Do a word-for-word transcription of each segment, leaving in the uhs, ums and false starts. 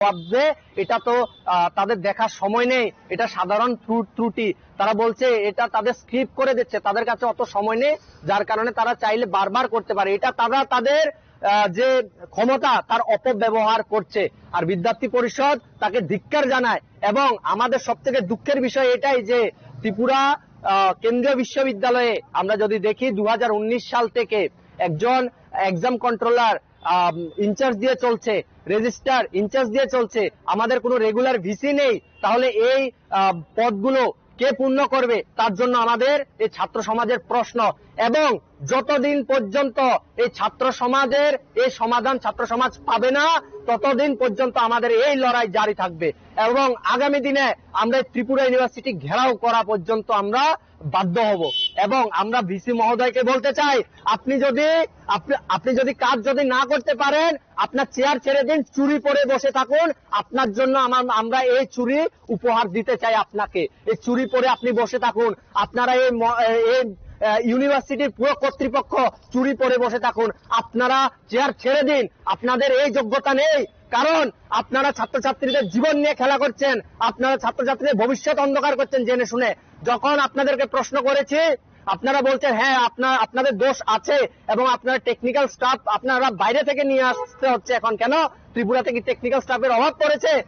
জবাব যে এটা তো, আহ, তাদের দেখার সময় নেই, এটা সাধারণ ত্রু-, ত্রুটি। তারা বলছে এটা তাদের স্কিপ করে দিচ্ছে, তাদের কাছে অত সময় নেই, যার কারণে তারা চাইলে বারবার করতে পারে। এটা তারা তাদের, আহ, যে ক্ষমতা, তার অপব্যবহার করছে। আর বিদ্যার্থী পরিষদ তাকে ধিক্কার জানায়। এবং আমাদের সবথেকে দুঃখের বিষয় এটাই যে ত্রিপুরা, আহ, কেন্দ্রীয় বিশ্ববিদ্যালয়ে আমরা যদি দেখি, দু হাজার উনিশ সাল থেকে একজন এক্সাম কন্ট্রোলার, আম, ইনচার্জ দিয়ে চলছে, রেজিস্ট্রার ইনচার্জ দিয়ে চলছে, আমাদের কোনো রেগুলার ভিসি নেই, তাহলে এই, আহ, পদগুলো কে পূর্ণ করবে? তার জন্য আমাদের এই ছাত্র সমাজের প্রশ্ন। এবং যতদিন পর্যন্ত এই ছাত্র সমাজের এই সমাধান ছাত্র সমাজ পাবে না, ততদিন পর্যন্ত আমাদের এই লড়াই জারি থাকবে। এবং আগামী দিনে আমরা এই ত্রিপুরা ইউনিভার্সিটি ঘেরাও করা পর্যন্ত আমরা বাধ্য হব। এবং আমরা ভিসি মহোদয়কে বলতে চাই, আপনি যদি, আপনি, আপনি যদি কাজ যদি না করতে পারেন, আপনার চেয়ার ছেড়ে দিন, চুরি পরে বসে থাকুন। আপনার জন্য আমার, আমরা এই চুরি উপহার দিতে চাই আপনাকে। এই চুরি পরে আপনি বসে থাকুন। আপনারা এই ম-, এই, আহ, ইউনিভার্সিটির পুরো কর্তৃপক্ষ চুরি পরে বসে থাকুন। আপনারা চেয়ার ছেড়ে দিন, আপনাদের এই যোগ্যতা নেই। কারণ আপনারা ছাত্রছাত্রীদের জীবন নিয়ে খেলা করছেন, আপনারা ছাত্রছাত্রীদের ভবিষ্যৎ অন্ধকার করছেন জেনে শুনে। যখন আপনাদেরকে প্রশ্ন করেছি, আপনারা বলছেন, "হ্যাঁ, আপনার, আপনাদের দোষ আছে এবং আপনারা টেকনিক্যাল স্টাফ আপনারা বাইরে থেকে নিয়ে আসতে হচ্ছে এখন। কেন ত্রিপুরাতে কি টেকনিক্যাল স্টাফের অভাব পড়েছে?"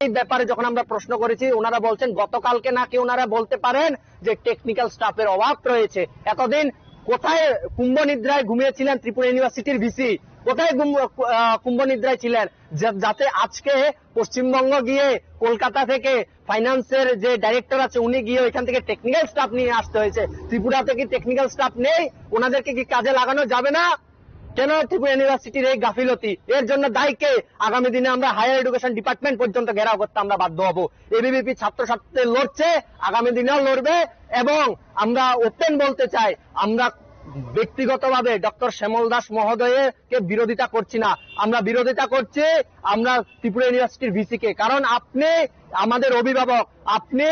এই ব্যাপারে যখন আমরা প্রশ্ন করেছি, ওনারা বলছেন গতকালকে নাকি ওনারা বলতে পারেন যে টেকনিক্যাল স্টাফের অভাব রয়েছে। এতদিন কোথায় কুম্ভ নিদ্রায় ঘুমিয়েছিলেন ত্রিপুরা ইউনিভার্সিটির ভিসি? কোথায় কুম্ভ, আহ, কুম্ভ নিদ্রায় ছিলেন? যা-, যাতে আজকে পশ্চিমবঙ্গ গিয়ে কলকাতা থেকে ফাইন্যান্সের যে ডাইরেক্টর আছে উনি গিয়ে ওইখান থেকে টেকনিক্যাল স্টাফ নিয়ে আসতে হয়েছে। ত্রিপুরাতে কি টেকনিক্যাল স্টাফ নেই? ওনাদেরকে কি কাজে লাগানো যাবে না? কেন ত্রিপুরা ইউনিভার্সিটির এই গাফিলতি? এর জন্য দায়ী কে? আগামী দিনে আমরা হায়ার এডুকেশন ডিপার্টমেন্ট পর্যন্ত ঘেরাও করতে আমরা বাধ্য হব। এবিভিপি ছাত্রছাত্রীদের লড়ছে, আগামী দিনেও লড়বে। এবং আমরা ওপেন বলতে চাই, আমরা ব্যক্তিগতভাবে ডক্টর শ্যামল দাস মহোদয়কে বিরোধিতা করছি না, আমরা বিরোধিতা করছি আমরা ত্রিপুরা ইউনিভার্সিটির ভিসি কে। কারণ আপনি আমাদের অভিভাবক, আপনি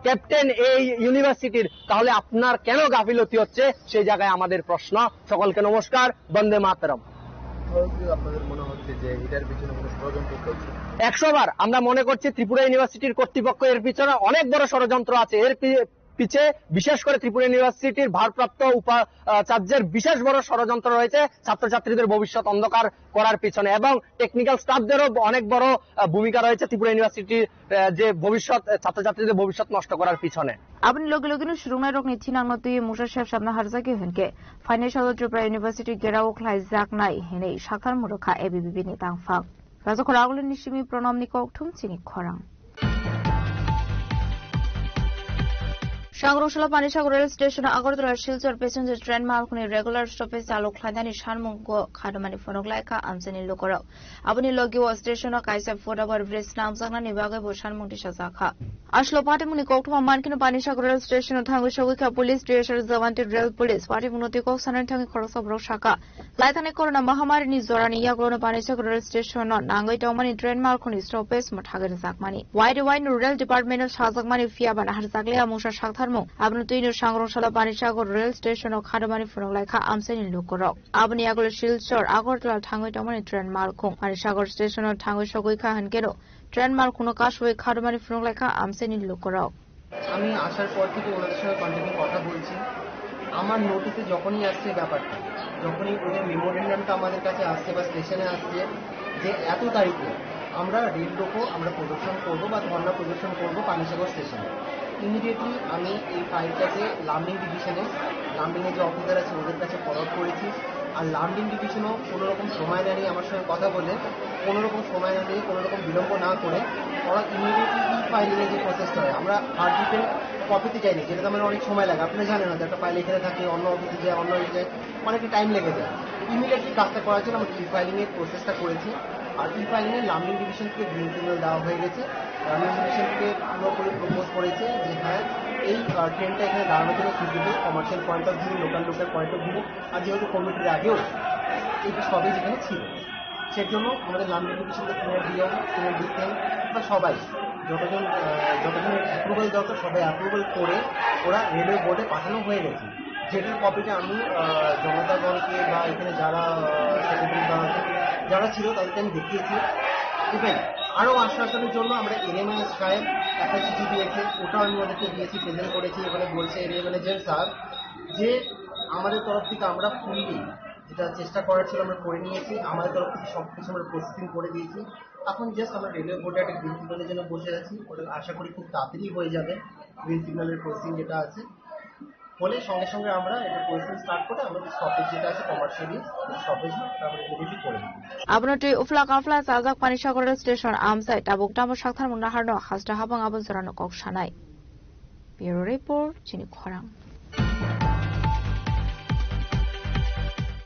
ক্যাপ্টেন এই ইউনিভার্সিটির, তাহলে আপনার কেন গাফিলতি হচ্ছে সেই জায়গায় আমাদের প্রশ্ন। সকলকে নমস্কার, বন্দে মাতরম। তাহলে কি আপনাদের মনে হচ্ছে যে এটার পিছনে কোনো ষড়যন্ত্র চলছে? একশো বার আমরা মনে করছি ত্রিপুরা ইউনিভার্সিটির কর্তৃপক্ষ এর পিছনে অনেক বড় ষড়যন্ত্র আছে। এর পি-, পিছে বিশেষ করে ত্রিপুরা ইউনিভার্সিটির ভারপ্রাপ্ত উপা-, আহ, চার্জের বিশেষ বড় ষড়যন্ত্র রয়েছে ছাত্রছাত্রীদের ভবিষ্যৎ অন্ধকার করার পিছনে এবং টেকনিক্যাল স্টাফদেরও অনেক বড়, আহ, ভূমিকা রয়েছে ত্রিপুরা ইউনিভার্সিটির, আহ, যে ভবিষ্যৎ, আহ, ছাত্রছাত্রীদের ভবিষ্যৎ নষ্ট করার পিছনে। Aboni loge logeno swrwngnairokni thinangno twiwi mungsa sep sapna harjakya hwnkhe, phainai salo Tripura University gerao khlaijaknai hwnwi sakthar mwrwkha A B V P ni tangphang. Rajakhor Agulini simi Pranamni kokthum chini khorang. Sangrungsala Panisagar Rail Station Agartala Silchar passenger train malkhuni regular stoppage chalo khlainani sanmungo khadomani phunuk laikha amchaini lukurok. Aboni logi o station o kaisa football bridge namjaknani bagwi bo sanmung tisajakha. Aslo patimungni koktwma mankhe Panisagar Rail Station o thangwi sogwi kha police, T S R jawan tei rail police. Patimungno twi kok sanani thangwi khoroksa borok sakha. Laithani corona mahamari ni jorani yagulo no Panisagar rail station no nangwi tongmani train malkhuni stoppage mwthagwi rwjakmani. Wide wide no rail department no sajakmani phiya ba naharjakliya mungsa saktharmung. Abono twi no Sangrungsala Panisagar rail station no khadomani phunuk laikha amchaini lukurok. Aboni yagulo Silchar Agartala thangwi tongmani train malkhung. Panisagar station no thangwi sogwi kha hwnkhe no train malkhung no kasui khadomani phunuk laikha amchaini lukurok. আমি আসার পর থেকে ওনাদের সঙ্গে কন্টিনিউ কথা বলছি। আমার নোটিসে যখনই আসছে ব্যাপারটা, যখনই ওদের মেমোরেন্ডামটা আমাদের কাছে আসছে বা স্টেশনে আসছে যে এত তারিখে আমরা রেল রোকো আমরা প্রদর্শন করব বা ধর্ণা প্রদর্শন করব পানিসাগর স্টেশনে, ইমিডিয়েটলি আমি এই ফাইলটাকে লামডিং ডিভিশনে, লামডিংয়ে যে অফিসার আছে ওদের কাছে ফরওয়ার্ড করেছি। আর লামডিং ডিভিশনও কোনো রকম সময় না নিয়ে আমার সঙ্গে কথা বলে, কোনো রকম সময় না নিয়ে, কোনো রকম বিলম্ব না করে ওরা ইমিডিয়েটলি ই ফাইলিংয়ের যে প্রসেসটা হয়, আমরা হার্ড ডিপেন্ড কপিতে যাইনি, যেটা তো আমার অনেক সময় লাগে। আপনি জানেন হয়তো একটা ফাইল এখানে থাকে, অন্য অফিসে যায়, অন্য অফিসে যায়, অনেকটা টাইম লেগে যায়। ইমিডিয়েটলি কাজটা করার জন্য আমরা ই ফাইলিংয়ের প্রসেসটা করেছি। আর ই ফাইলিংয়ে লামডিং ডিভিশন থেকে গ্রিন সিগন্যাল দেওয়া হয়ে গেছে। লামডিং ডিভিশন থেকে পুরোপুরি প্রপোজ করেছে যে হ্যাঁ, এই আহ, ট্রেনটা এখানে দাঁড়ানোর জন্য suitable, commercial point of view, local লোকের পয়েন্ট অফ ভিউ। আর যেহেতু কমিটির আগেও এই সবই যেখানে ছিল, সেজন্য আমাদের লামডিং ডিভিশনকে সিনিয়র ডিএম, সিনিয়র ডিসিএম বা সবাই যতজন, আহ, যতজনের অ্যাপ্রুভাল দরকার সবাই অ্যাপ্রুভাল করে ওরা রেলওয়ে বোর্ডে পাঠানো হয়ে গেছে। যেটার কপিটা আমি, আহ, জনতা দলকে বা এখানে যারা, আহ, সেক্রেটারি বা যারা ছিল তাদেরকে আমি দেখিয়েছি। ইভেন আরো আশ্বাসনের জন্য আমরা এনএমএস সাহেব একটা চিঠি দিয়েছে, ওটা আমি ওদেরকে দিয়েছি, প্রেজেন্ট করেছি। এখানে বলছে এরিয়া ম্যানেজার স্যার যে আমাদের তরফ থেকে আমরা ফুললি যেটা চেষ্টা করার ছিল আমরা করে নিয়েছি, আমাদের তরফ থেকে সব কিছু আমরা প্রসেসিং করে দিয়েছি। এখন জাস্ট আমরা রেলওয়ে বোর্ডে একটা গ্রিন সিগন্যালের জন্য বসে আছি, ওটা আশা করি খুব তাড়াতাড়ি হয়ে যাবে গ্রিন সিগন্যালের প্রসেসিং যেটা আছে। হলে সঙ্গে সঙ্গে আমরা এটা প্রসেসিং স্টার্ট করে আমরা স্টপেজ যেটা আছে কমার্শিয়ালি স্টপেজ আমরা ইমিডিয়েটলি করে দিই। Abono twi ufla kafla chajak pani sakor station amsai tabuk tamo saktharmung naharno hasta habang abo jorano kok sanai. Bureau Report, chini khorang.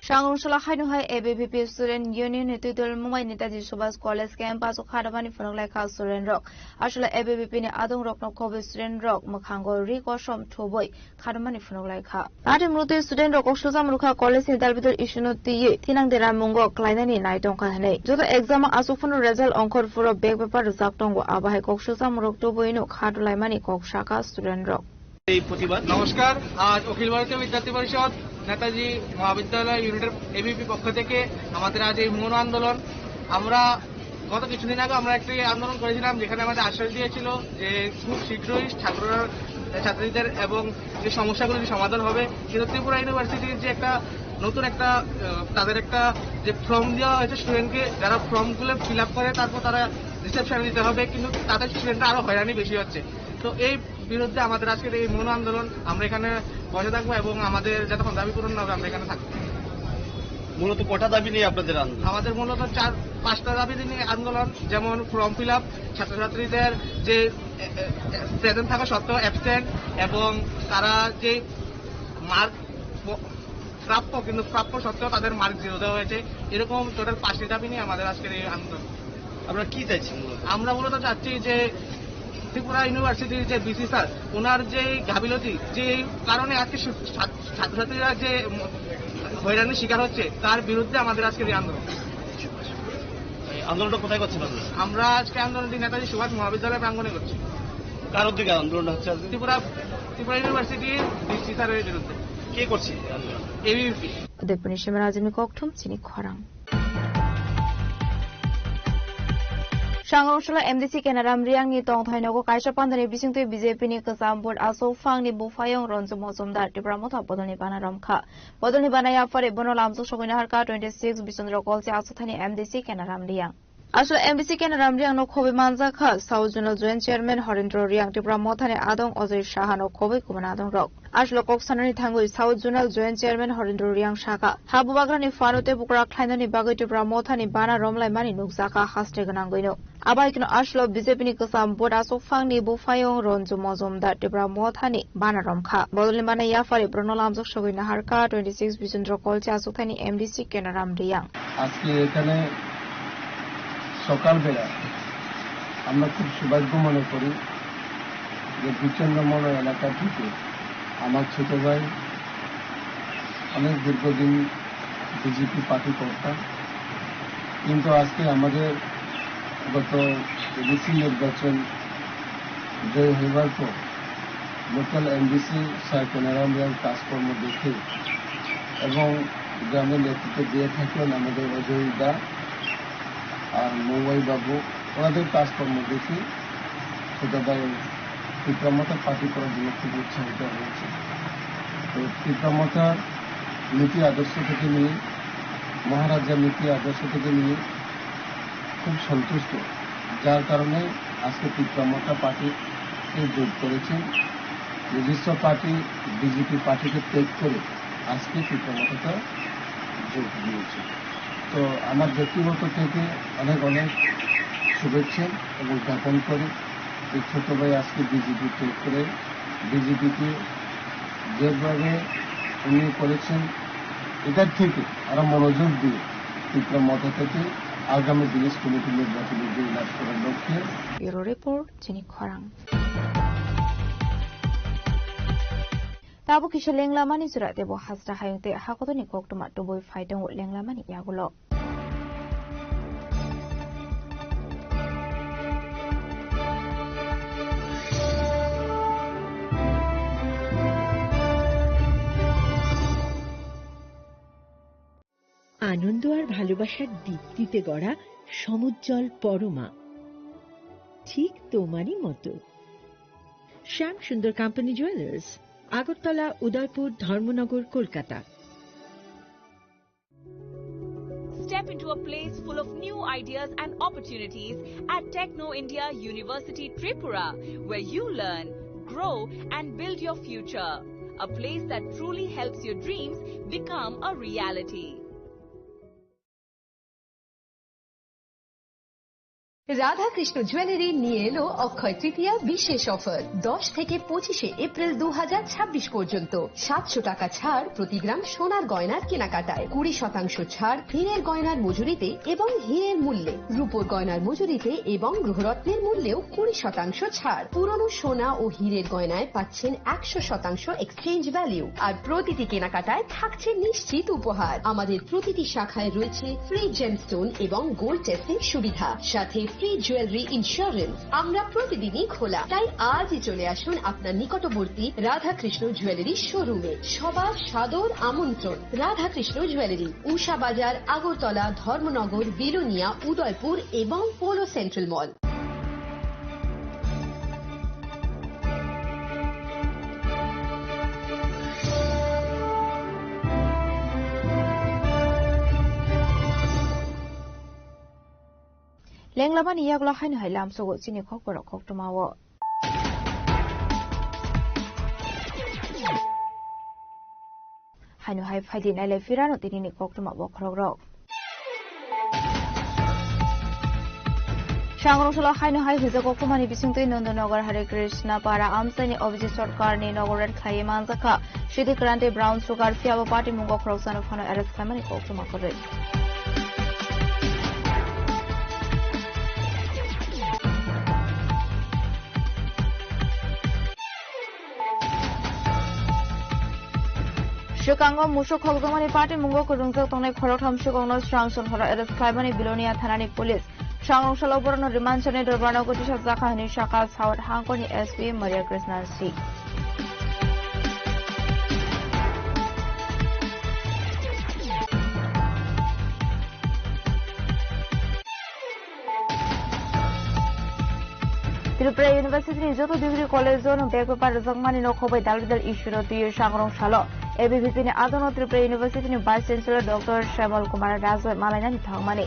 Sangrungsala haino hai A B V P Student Union ni twidul Mumbai Netaji Subhas College campus o khadamani phunuk laikha student rok. Aswla A B V P ni adong rokno khobwi student rok mwkhango ri kosom thubwi khadamani phunuk laikha. Ati mrutwi student rok kok sujam rukha college ni dalbidal issue no twiwi thinang dera mungo klainani nai tongkha hinwi. Joto exam o aswk phano result ongkhor phuro bag paper rwjak tongo, abo hai kok sujam rok tubui no khadulaimani kok saka student rok. এই প্রতিবাদ। নমস্কার, আজ অখিল ভারতীয় বিদ্যার্থী পরিষদ নেতাজি মহাবিদ্যালয় ইউনিটের এবিপি পক্ষ থেকে আমাদের আজ এই মৌন আন্দোলন। আমরা গত কিছুদিন আগে আমরা একটি আন্দোলন করেছিলাম, যেখানে আমাদের আশ্বাস দিয়েছিল যে খুব শীঘ্রই ছাত্ররা, ছাত্রীদের এবং যে সমস্যাগুলির সমাধান হবে। কিন্তু ত্রিপুরা ইউনিভার্সিটির যে একটা নতুন একটা, আহ, তাদের একটা যে ফর্ম দেওয়া হয়েছে স্টুডেন্টকে, যারা ফর্মগুলো ফিল আপ করে তারপর তারা রিসেপশনে দিতে হবে, কিন্তু তাদের স্টুডেন্টরা আরো হয়রানি বেশি হচ্ছে। তো এই বিরুদ্ধে আমাদের আজকের এই মৌন আন্দোলন, আমরা এখানে বসে থাকবো এবং আমাদের যতক্ষণ দাবি পূরণ না হবে আমরা এখানে থাকবো। মূলত কটা দাবি নিয়ে আপনাদের আন্দোলন? আমাদের মূলত চার পাঁচটা দাবি নিয়ে আন্দোলন, যেমন ফর্ম ফিল আপ, ছাত্রছাত্রীদের যে প্রেজেন্ট থাকা সত্ত্বেও অ্যাবসেন্ট, এবং তারা যে মার্ক প্রাপ্য কিন্তু প্রাপ্য সত্ত্বেও তাদের মার্ক জিরো দেওয়া হয়েছে। এরকম টোটাল পাঁচটি দাবি নিয়ে আমাদের আজকের এই আন্দোলন। আমরা কি চাইছি মূলত? আমরা মূলত চাচ্ছি যে ত্রিপুরা ইউনিভার্সিটির যে ভিসি স্যার, ওনার যে গাফিলতি, যে কারণে আজকে শি-, ছাত-, ছাত্রছাত্রীরা যে ম-, হয়রানির শিকার হচ্ছে, তার বিরুদ্ধে আমাদের আজকের এই আন্দোলন। এই আন্দোলনটা কোথায় করছেন আপনারা? আমরা আজকে আন্দোলনটি নেতাজি সুভাষ মহাবিদ্যালয় প্রাঙ্গণে করছি। কার উদ্যোগে আন্দোলনটা হচ্ছে আজকে? ত্রিপুরা, ত্রিপুরা ইউনিভার্সিটির ভিসি স্যারের বিরুদ্ধে। কে করছে এই আন্দোলন? ABVP. Udaipurni Shimarajini kokthum chini khorang. Sangrungsala M D C Kenaram Riang ni tongthai nogo kaisa pandani bisingtwi B J P ni kwcham vote aswk phang ni buphayung Ranju Mojumdar Tipra Motha bodolni bana romkha. Bodolni bana yaphari bono lamjok sogwi naharkha twenty six Bisondro Kolchi aswk thani M D C Kenaram Riang. Aswk M D C Kenaram Riang no khobwi manjakha South Zonal Joint Chairman Horendro Riang, Tipra Motha ni adong Ajoy Saha no khobwi kubun adong rok. Aswk kok sanani thangwi South Zonal Joint Chairman Horendro Riang sakha, ha bubagrani phano tei bukra khlainani bagwi Tipra Mothani bana romlaimani nukjakha haste gwnangwino. Abaikno aswk B J P ni kwcham vote aswk phangni buphayung Ranju Mojumdar Tipra Mothani bana romkha. Bodolni bana yaphari borokno lamjak sogwi naharkha twenty six Bisondro Kolchi aswkthani M D C Kenaram Riang. আজকে এখানে সকালবেলা আমরা খুব সৌভাগ্য মনে করি যে দুই নম্বর এলাকা থেকে আমার ছোট ভাই অনেক দীর্ঘদিন বিজেপি পার্টি করতাম, কিন্তু আজকে আমাদের গত এডিসি নির্বাচন জয় হইবার পর লোকাল এমডিসি স্যার কেনারাম রিয়াং কাজকর্ম দেখে এবং গ্রামে নেতৃত্ব দিয়ে থাকেন আমাদের অজয় দা আর মৌয়াই বাবু, ওনাদের কাজকর্ম দেখে ছোট ভাই ত্রিপুরা মথা পার্টি করার জন্য খুব উৎসাহিত হয়েছে। তো ত্রিপুরা মথার নীতি আদর্শ থেকে নিয়ে, মহারাজার নীতি আদর্শ থেকে নিয়ে খুব সন্তুষ্ট, যার কারণে আজকে ত্রিপুরা মথা পার্টিতে যোগ করেছেন। নিজস্ব পার্টি বিজেপি পার্টিকে ত্যাগ করে আজকে ত্রিপুরা মথাতে যোগ দিয়েছে। তো আমার ব্যক্তিগত থেকে অনেক অনেক শুভেচ্ছা এবং জ্ঞাপন করি যে ছোট ভাই আজকে বিজেপি ত্যাগ করে বিজেপিকে যেভাবে উনি করেছেন, এটার থেকে আরো মনোযোগ দিয়ে ত্রিপুরা মথা থেকে আগামী ভিলেজ কমিটি নির্বাচনে জয়লাভ করার লক্ষ্যে Bureau Report, chini khorang. Tabuk kisa lenglamani jora tebo hasta hayung tei hakotorni koktwma tubui phai tongo lenglamani yagulo. আনন্দ আর ভালোবাসার দীপ্তিতে গড়া সমুজ্জ্বল পরমা। ঠিক তোমারই মতো। শ্যাম সুন্দর কোম্পানি জুয়েলার্স, আগরতলা, উদয়পুর, ধর্মনগর, Kolkata. Step into a place full of new ideas and opportunities at Techno India University Tripura, where you learn, grow, and build your future. A place that truly helps your dreams become a reality. Radhakrishna jewellery নিয়ে এলো অক্ষয় তৃতীয়া বিশেষ অফার। দশ থেকে পঁচিশে এপ্রিল দু হাজার ছাব্বিশ পর্যন্ত সাতশো টাকা ছাড় প্রতি গ্রাম সোনার গয়নার কেনাকাটায়, কুড়ি শতাংশ ছাড় হীরের গয়নার মজুরিতে এবং হীরের মূল্যে, রূপোর গয়নার মজুরিতে এবং গ্রহরত্নের মূল্যেও কুড়ি শতাংশ ছাড়। পুরনো সোনা ও হীরের গয়নায় পাচ্ছেন একশো শতাংশ এক্সচেঞ্জ ভ্যালু। আর প্রতিটি কেনাকাটায় থাকছে নিশ্চিত উপহার। আমাদের প্রতিটি শাখায় রয়েছে ফ্রি জেমস্টোন এবং গোল্ড টেস্টিং সুবিধা, সাথে ফ্রি জুয়েলারি ইন্স্যুরেন্স। আমরা প্রতিদিনই খোলা, তাই আজই চলে আসুন আপনার নিকটবর্তী রাধাকৃষ্ণ জুয়েলারি শোরুমে। সবার সাদর আমন্ত্রণ। রাধাকৃষ্ণ জুয়েলারি, উষা বাজার, আগরতলা, ধর্মনগর, বিলোনিয়া, উদয়পুর এবং polo central mall. Lenglamani yagulo haino hai lamsogo chini khokborok koktwmao. Haino hai phaidi nailai phirano tinini koktwma bokhorokrok. Sangrong salo haino hai hwjak koktwmani bisingtwi Nandanagar Hare Krishna Para amchaini Abhijit Sarkarni nogo red khlaiwi manjakha. Sidi Kranti Brown Sugar phiyabo party mungo khoroksano phano arrest khlaimani koktwma kwrwi. Swkango musuk khokjakmani party mungo kwrwngjak tongnai khoroktham swkangno swrang songhoro arrest khlaimani Bilonia thanani police. Swrang rwngsalo borokno remand sani dorbarno gotisa jakha hwnwi sakha South Hangkoni S P Maria Krishna C. Tripura University ni joto degree college o no bag paper rwjakmani no khobai dal bidal issue no twiwi swrang rwngsalo A B V P ni adongo Tripura University ni Vice Chancellor Doctor Shyamol Kumar Raj bai malainani thangmani.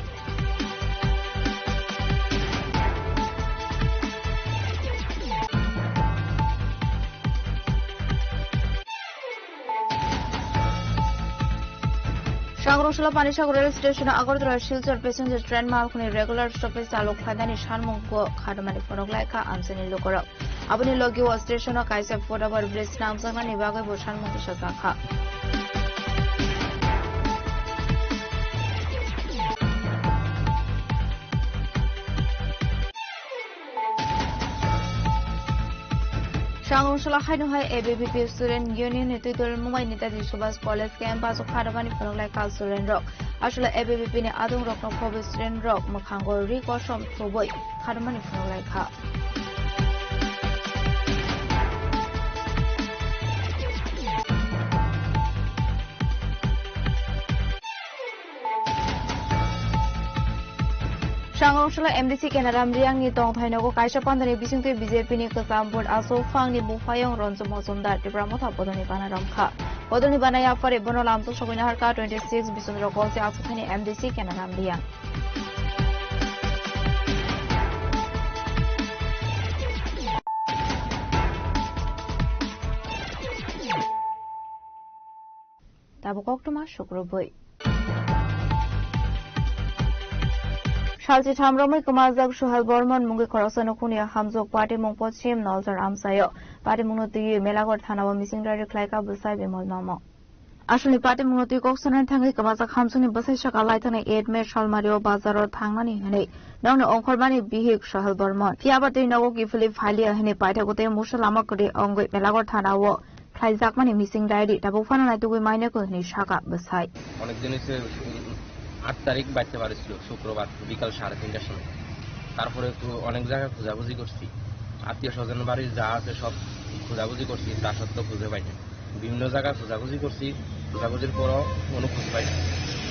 Swrang rwngsalo Panisagar rail station o Agartala Silchar passenger train malkhani regular stoppage chalok khlainani sanmung bo khatamani phunuk laikha amchaini lukurok. Aboni logi o station o kaisa foot over bridge swnamjaknani bagwi bo sanmung tisajakha. Swrang rwngsalo haino hai A B V P Student Union ni twidul Mumbai Netaji Subhash College campus o khatamani phunuk laikha student rok. Aswk A B V P ni adong rokno khobai student rok mwkhango ri kosom thubui khatamani phunuk laikha. Swrang rwngsalo M D C Kenaram Riyang ni tongthai nogo kaisa pandani bisingtwi B J P ni kwcham vote aswk phang ni buphayung Ranju Majumdar Tipra Motha bodolni bana romkha. Bodolni bana yaphari bono lamso sogwi naharkha twenty six Bisundro Kolse aswk thani M D C Kenaram Riyang. Tabuk koktwma sukrubwi. Salchi tham romwi kwmajak Suhel Bormon mungwi khoroksa nukhungni hamjwk party mung Pochim Nolchar amchaio. Party mungno twiwi Melaghor thanao mising rally khlaikha bwsai Bimal Mamo. Aswkni party mungno twi kok sanani thangwi kwmajak hamjwkni bwsai saka lai thangni eight May salmario bazaro thangnani hwnwi nokni ongkhormani bihik Suhel Bormon. Phiyaba twi nogo kiphilwi phailiya hwnwi paithago tei musa lama kwrwi wngwi Melaghor thanao khlaijakmani mising diary tabuk phano naitugwi mainai kho hwnwi saka bwsai. অনেক দিন হয়েছে, উম, আট তারিখ বাড়িতে বাড়ি ছিল শুক্রবার বিকাল সাড়ে তিনটার সময়। তারপরে তো অনেক জায়গায় খোঁজাখুঁজি করছি, আত্মীয় স্বজন বাড়ি যা আছে সব খোঁজাখুঁজি করছি, তা সত্ত্বেও খুঁজে পাই না। বিভিন্ন জায়গায় খোঁজাখুঁজি করছি, খোঁজাখুঁজির পরও কোনো খোঁজ পাই না।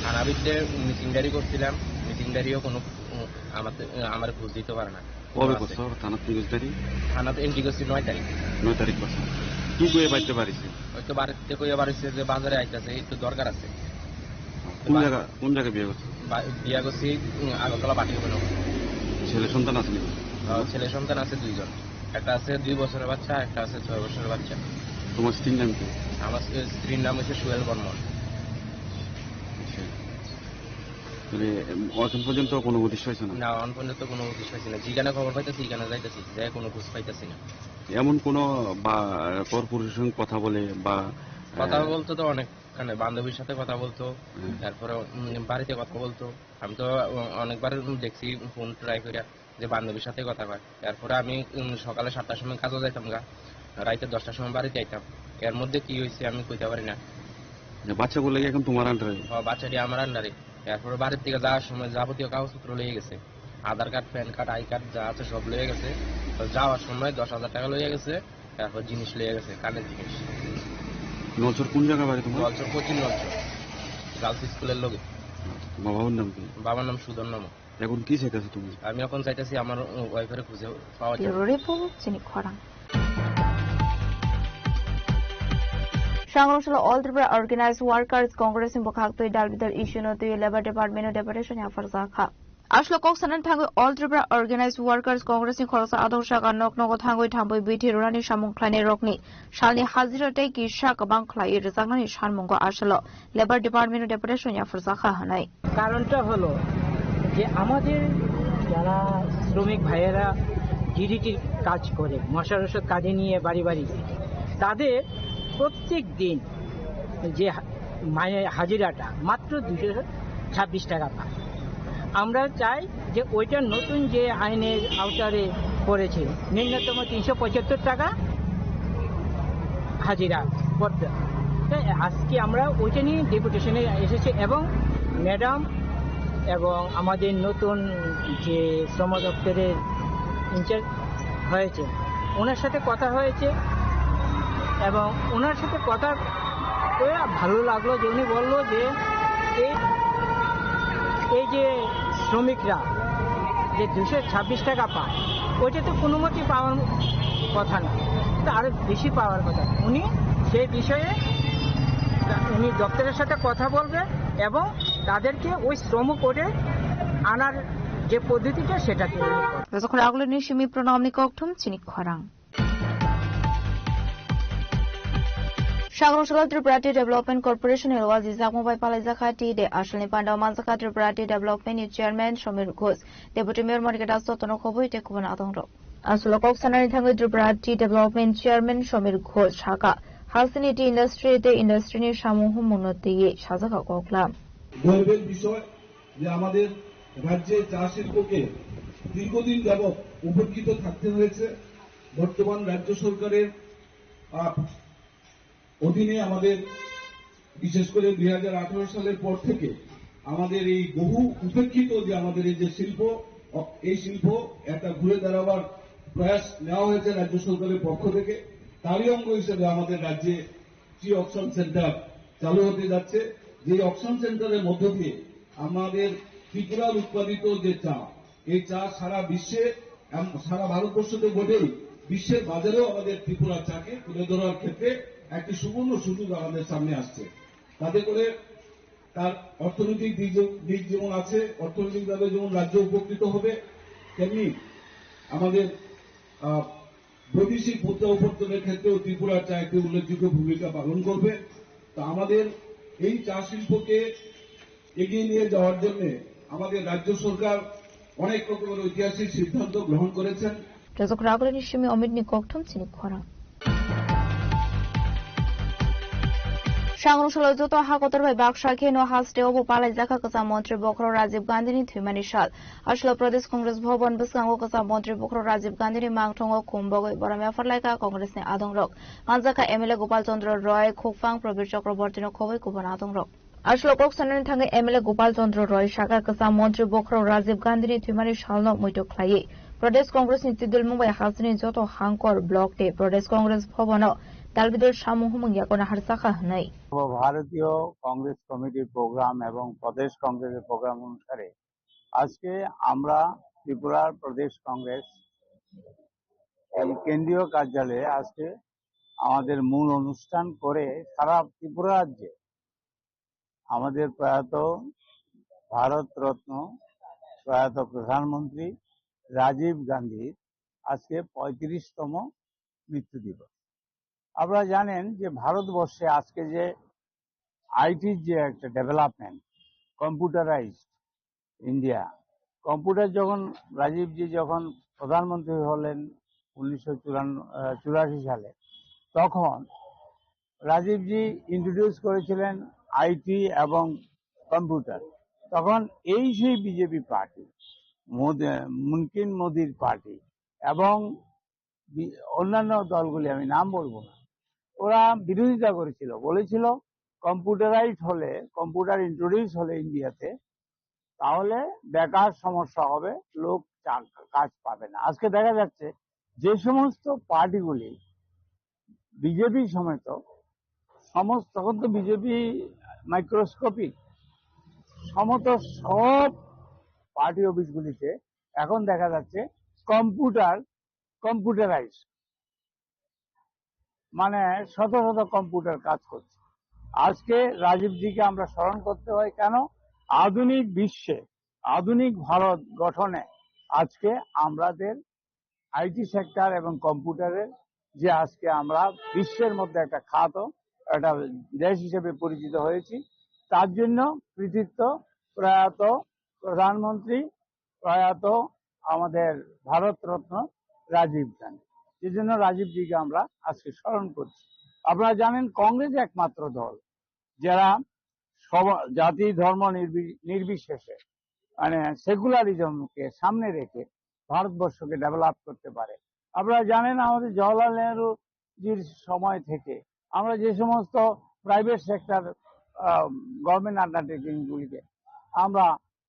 থানা ভিতরে মিসিং ডায়েরি করছিলাম, মিসিং ডায়েরিও কোনো, উম, আমাদের, আমার খোঁজ দিতে পারে না। কবে তো আছে। করছো? থানাত নিউজ ডায়েরি? থানাত এন্ট্রি করছি নয় তারিখ। নয় তারিখ করছো। কি কয়ে বাড়িতে বাড়িছে? হয়তো বাড়িতে কইয়া বাড়িছে যে বাজারে আইতাছে, একটু দরকার আছে। কোন বা- জায়গা, কোন জায়গায় বিয়ে করছো? বা-, বিয়া করছি, উম, আগরতলা বাটিগুলো। ছেলে সন্তান আছে নাকি? আহ, ছেলে সন্তান আছে দুইজন, একটা আছে দুই বছরের বাচ্চা, একটা আছে ছয় বছরের বাচ্চা। তোমার স্ত্রীর নাম কি? আমার স্ত্রীর নাম হচ্ছে সুয়েল বর্মন। আচ্ছা। মানে, এখন পর্যন্ত কোনো হদিশ পাইছো না? না, এখন পর্যন্ত কোনো হদিশ পাইছি না। যেখানে খবর পাইতেছি, এখানে যাইতেছি, যাই কোনো খোঁজ পাইতেছি না। এমন কোনো বা কর্পোরেশন কথা বলে বা, কথা আহ, বলতো তো অনেক, মানে, বান্ধবীর সাথে কথা বলতো, হুম। তারপরে, উম, বাড়িতে কথা বলতো। আমি তো অ-, অনেকবার দেখছি ফোন ট্রাই করে যে বান্ধবীর সাথে কথা কয়। তারপরে আমি, উম, সকালে সাতটার সময় কাজে যাইতাম গা, রাইতে দশটার সময় বাড়িতে আইতাম। এর মধ্যে কি হয়েছে আমি কইতে পারি না। যে বাচ্চাগুলো কি এখন তোমার আন্ডারে? ও, বাচ্চাটি আমার আন্ডারে। এরপরে বাড়ির থেকে যাওয়ার সময় যাবতীয় কাগজপত্র লয়ে গেছে, Aadhaar card, PAN card, I card যা আছে সব লয়ে গেছে। তো যাওয়ার সময় দশ হাজার টাকা লয়ে গেছে, তারপর জিনিস লয়ে গেছে, কানের জিনিস। নলছর কোন জায়গা বাড়ি তোমার? নলছর, পশ্চিম নলছর, গার্লস স্কুলের লগে। তোমার বাবার নাম কি? বাবার নাম সুধন নামক। এখন কি চাইতেছো তুমি? আমি এখন চাইতেছি আমার ওয়াইফের খুঁজে পাওয়া যায়। Bureau report, Chini Khorang. Sangrong salo All Tripura Organized Workers Congress ni bwkhak twi dal bidal issue no twi Labour Department o deputation yapharjakha. Aswk kok sanani thangwi All Tripura Organized Workers Congress ni khoroksa adong saka nok nogo thangwi thambwi bithi rwnani samung khlainai rokni salni hajira tei kisa kwbang khlaiwi rwjaknani sanmungo aswk Labour Department o deputation yapharjakha hwnwi. কারণটা হলো যে আমাদের যারা শ্রমিক ভাইয়েরা ডিডিটির কাজ করে, মশার ওষুধ কাঁধে নিয়ে বাড়ি বাড়ি যায়, তাদের প্রত্যেক দিন যে হা-, মানে হাজিরাটা মাত্র দুশো ছাব্বিশ টাকা পায়। আমরা চাই যে ওইটা নতুন যে আইনের আওতায় পড়েছে, ন্যূনতম তিনশো পঁচাত্তর টাকা হাজিরা করতে হয়। তাই আজকে আমরা ওইটা নিয়ে ডেপুটেশনে এসেছি এবং ম্যাডাম এবং আমাদের নতুন যে শ্রম দপ্তরের ইনচার্জ হয়েছে, ওনার সাথে কথা হয়েছে এবং ওনার সাথে কথা করে ভালো লাগলো যে উনি বললো যে এই, এই যে শ্রমিকরা যে দুশো ছাব্বিশ টাকা পায়, ওইটা তো কোনো মতেই পাওয়ার কথা না, তো আরো বেশি পাওয়ার কথা। উনি সেই বিষয়ে উনি দপ্তরের সাথে কথা বলবে এবং তাদেরকে ওই শ্রম কোডে আনার যে পদ্ধতিটা, সেটা তৈরি করবে। Rwchapra agulini simi pranamni kokthum Chini Khorang. Sangrong salo Tripura Tea Development Corporation ni wajijak mobile palaijakha tea de asalni pandao manjakha Tripura Tea Development ni chairman Somir Ghosh, deputy mayor Monika Das jotono khobwi tei kubun adongrok. Aswk kok sanani thangwi Tripura Tea Development Chairman Somir Ghosh sakha, hasteni tea industry tei industry ni samung humung no twiwi sajakha koklam. গর্বের বিষয় যে আমাদের রাজ্যে চা শিল্পকে দীর্ঘদিন যাবৎ উপেক্ষিত থাকতে হয়েছে। বর্তমান রাজ্য সরকারের, আহ, অধীনে আমাদের, বিশেষ করে দুই হাজার আঠারো সালের পর থেকে আমাদের এই বহু উপেক্ষিত যে আমাদের এই যে শিল্প, অ-, এই শিল্প একটা ঘুরে দাঁড়াবার প্রয়াস নেওয়া হয়েছে রাজ্য সরকারের পক্ষ থেকে। তারই অঙ্গ হিসেবে আমাদের রাজ্যে টি অকশন সেন্টার চালু হতে যাচ্ছে, যে অকশন সেন্টারের মধ্য দিয়ে আমাদের ত্রিপুরার উৎপাদিত যে চা, এই চা সারা বিশ্বে, এম-, সারা ভারতবর্ষ তো বটেই, বিশ্বের বাজারেও আমাদের ত্রিপুরার চাকে তুলে ধরার ক্ষেত্রে একটি সুবর্ণ সুযোগ আমাদের সামনে আসছে। তাতে করে তার অর্থনৈতিক দিক যে-, দিক যেমন আছে, অর্থনৈতিকভাবে যেমন রাজ্য উপকৃত হবে, তেমনি আমাদের, আহ, বৈদেশিক মুদ্রা উপার্জনের ক্ষেত্রেও ত্রিপুরার চা একটি উল্লেখযোগ্য ভূমিকা পালন করবে। তা আমাদের এই চা শিল্পকে এগিয়ে নিয়ে যাওয়ার জন্য আমাদের রাজ্য সরকার অনেক রকমের ঐতিহাসিক সিদ্ধান্ত গ্রহণ করেছেন। Rwchapra agulini simi Omit ni kokthum Chini Khorang. Sangrong salo joto ha kotor bai baksa kheno haste obo palaijakha kwcham montri bokhorok Rajiv Gandhi ni thwimani sal. Aswk Pradesh Congress Bhavan bwskango kwcham montri bokhorok Rajiv Gandhi ni mangthongo khum bogwi borom yapharlaikha Congress ni adongrok. Manjakha M L A Gopal Chandra Roy, Khukphang Prabir Chakraborty no khobwi kubun adongrok. Aswk kok sanani thangwi M L A Gopal Chandra Roy sakha kwcham montri bokhorok Rajiv Gandhi ni thwimani salno muitu khlaiwi Pradesh Congress ni twidulmung bai hasteni joto hangkor block tei Pradesh Congress Bhavan o dalbidal samung humung yakono harjakha hwnwi. সর্বভারতীয় কংগ্রেস কমিটির প্রোগ্রাম এবং প্রদেশ কংগ্রেসের প্রোগ্রাম অনুসারে আজকে আমরা ত্রিপুরার প্রদেশ কংগ্রেস এই কেন্দ্রীয় কার্যালয়ে আজকে আমাদের মূল অনুষ্ঠান করে সারা ত্রিপুরা রাজ্যে আমাদের প্রয়াত ভারত রত্ন প্রয়াত প্রধানমন্ত্রী রাজীব গান্ধীর আজকে পঁয়ত্রিশতম মৃত্যু দিবস। আপনারা জানেন যে ভারতবর্ষে আজকে যে আইটির যে একটা ডেভেলপমেন্ট, কম্পিউটারাইজড ইন্ডিয়া, কম্পিউটার যখন রাজীবজি যখন প্রধানমন্ত্রী হলেন উনিশশো চুরাশি সালে, তখন রাজীবজি ইন্ট্রোডিউস করেছিলেন আইটি এবং কম্পিউটার। তখন এই সেই বিজেপি পার্টি, মোদি, মুনকিন মোদির পার্টি এবং বি-, অন্যান্য দলগুলি, আমি নাম বলবো না, ওরা বিরোধিতা করেছিল, বলেছিল কম্পিউটারাইজ হলে, কম্পিউটার ইন্ট্রোডিউস হলে ইন্ডিয়াতে, তাহলে বেকার সমস্যা হবে, লোক চা-, কাজ পাবে না। আজকে দেখা যাচ্ছে যে সমস্ত পার্টিগুলি বিজেপি সমেত সমস্ত, তখন তো বিজেপি মাইক্রোস্কোপিক, সমস্ত সব পার্টি অফিসগুলিতে এখন দেখা যাচ্ছে কম্পিউটার, কম্পিউটারাইজ, মানে শত শত কম্পিউটার কাজ করছে। আজকে রাজীবজিকে আমরা স্মরণ করতে হয় কেন? আধুনিক বিশ্বে, আধুনিক ভারত গঠনে আজকে আমাদের আইটি সেক্টর এবং কম্পিউটারের যে আজকে আমরা বিশ্বের মধ্যে একটা খ্যাত একটা দেশ হিসেবে পরিচিত হয়েছি, তার জন্য কৃতিত্ব প্রয়াত প্রধানমন্ত্রী, প্রয়াত আমাদের ভারতরত্ন রাজীব গান্ধী। এই জন্য রাজীবজিকে আমরা আজকে স্মরণ করছি। আপনারা জানেন, কংগ্রেস একমাত্র দল যারা সব জাতি ধর্ম নির্বি-, নির্বিশেষে, মানে, সেকুলারিজমকে সামনে রেখে ভারতবর্ষকে ডেভেলপ করতে পারে। আপনারা জানেন, আমাদের জওহরলাল নেহরু জির সময় থেকে আমরা যে সমস্ত প্রাইভেট সেক্টর গভর্নমেন্ট আন্ডারটেকিং গুলিকে আমরা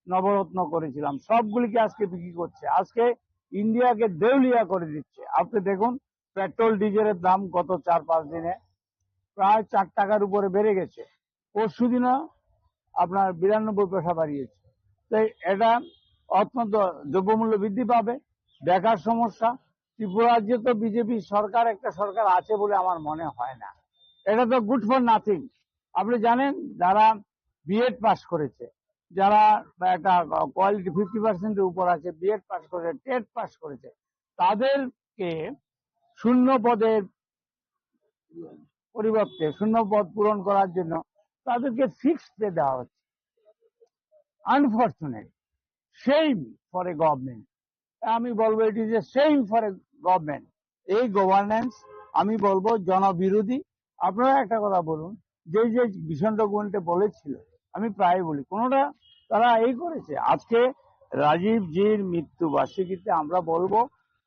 নবরত্ন করেছিলাম, সবগুলিকে আজকে বিক্রি করছে। আজকে ইন্ডিয়াকে দেউলিয়া করে দিচ্ছে। আপনি দেখুন, পেট্রোল ডিজেলের দাম গত চার পাঁচ দিনে প্রায় চার টাকার উপরে বেড়ে গেছে। পরশু দিনও আপনার বিরানব্বই পয়সা বাড়িয়েছে। তাই এটা অত্যন্ত দ্রব্যমূল্য বৃদ্ধি পাবে, বেকার সমস্যা। ত্রিপুরা রাজ্যে তো বিজেপি সরকার, একটা সরকার আছে বলে আমার মনে হয় না। এটা তো গুড ফর নাথিং। আপনি জানেন, যারা বিএড পাস করেছে, যারা একটা কোয়ালিটি ফিফটি পার্সেন্টের উপর আছে, বিএড পাস করেছে, টেট পাস করেছে, তাদেরকে শূন্য পদের পরিবর্তে শূন্য পদ পূরণ করার জন্য তাদেরকে ফিক্সড পে দেওয়া হচ্ছে। Unfortunate, shame for a government। আমি বলবো, it is a shame for a government। এই গভর্নেন্স, আমি বলবো, জনবিরোধী। আপনারা একটা কথা বলুন, যে যে ভীষণ ডকুমেন্টে বলেছিল, আমি প্রায় বলি, কোনোটা তারা এই করেছে। আজকে রাজীব জির মৃত্যু বার্ষিকীতে আমরা বলবো,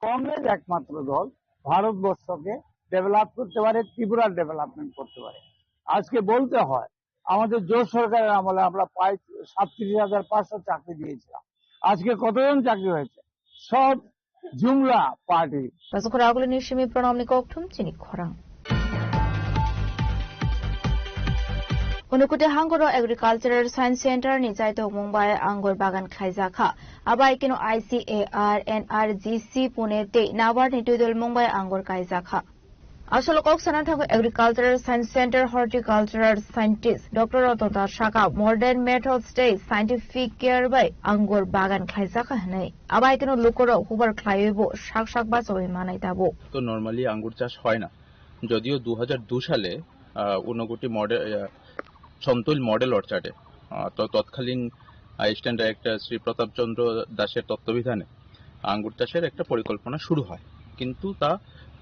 কংগ্রেস একমাত্র দল ভারতবর্ষকে ডেভেলপ করতে পারে, ত্রিপুরার ডেভেলপমেন্ট করতে পারে। আজকে বলতে হয়, আমাদের জোট সরকারের আমলে আমরা প্রায় সাতত্রিশ হাজার পাঁচশো চাকরি দিয়েছিলাম। আজকে কতজন চাকরি হয়েছে? সব জুমলা party. Pasukura agulini simi pranamni kokthum chini khorang. Unukute hangoro Agricultural Science Center ni chaitok mungbai angur bagan khaijak kha. Abai kino I C A R, N R G C Pune tei Nabar ni twidol mungbai angur kaijak kha. Asolo kok sana thago Agricultural Science Center Horticultural Scientist Doctor Ratan Das saka modern methods tei scientific care bai angur bagan khlaijak kha hwnwi. Abai keno lukorok hubar khlaiwi bo sak sak bachawi manai tabuk. তো নর্মালি আঙ্গুর চাষ হয় না, যদিও দু হাজার দু সালে আহ, ঊনকোটি মডেল, আহ, সমতুল মডেল অর্চার্ডে, আহ, তো তৎকালীন অ্যাসিস্ট্যান্ট ডাইরেক্টর শ্রী প্রতাপ চন্দ্র দাসের তত্ত্বাবধানে আঙ্গুর চাষের একটা পরিকল্পনা শুরু হয়, কিন্তু তা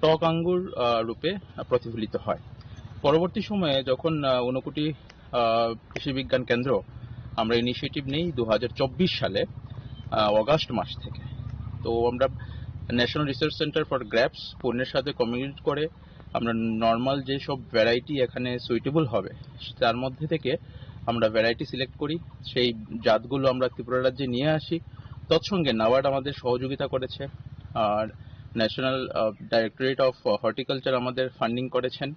টক আঙ্গুর আহ, রূপে প্রতিফলিত হয়। পরবর্তী সময়ে যখন আহ, ঊনকোটি আহ, কৃষি বিজ্ঞান কেন্দ্র আমরা ইনিশিয়েটিভ নেই দু হাজার চব্বিশ সালে আহ, অগাস্ট মাস থেকে, তো আমরা national research centre for grapes পুনের সাথে কমিউনিকেট করে আমরা নর্মাল যে সব ভ্যারাইটি এখানে সুইটেবল হবে, তার মধ্যে থেকে আমরা ভ্যারাইটি সিলেক্ট করি, সেই জাতগুলো আমরা ত্রিপুরা রাজ্যে নিয়ে আসি। তৎসঙ্গে নাবার্ড আমাদের সহযোগিতা করেছে, আর ন্যাশনাল ডাইরেক্টরেট অফ হর্টিকালচার আমাদের ফান্ডিং করেছেন।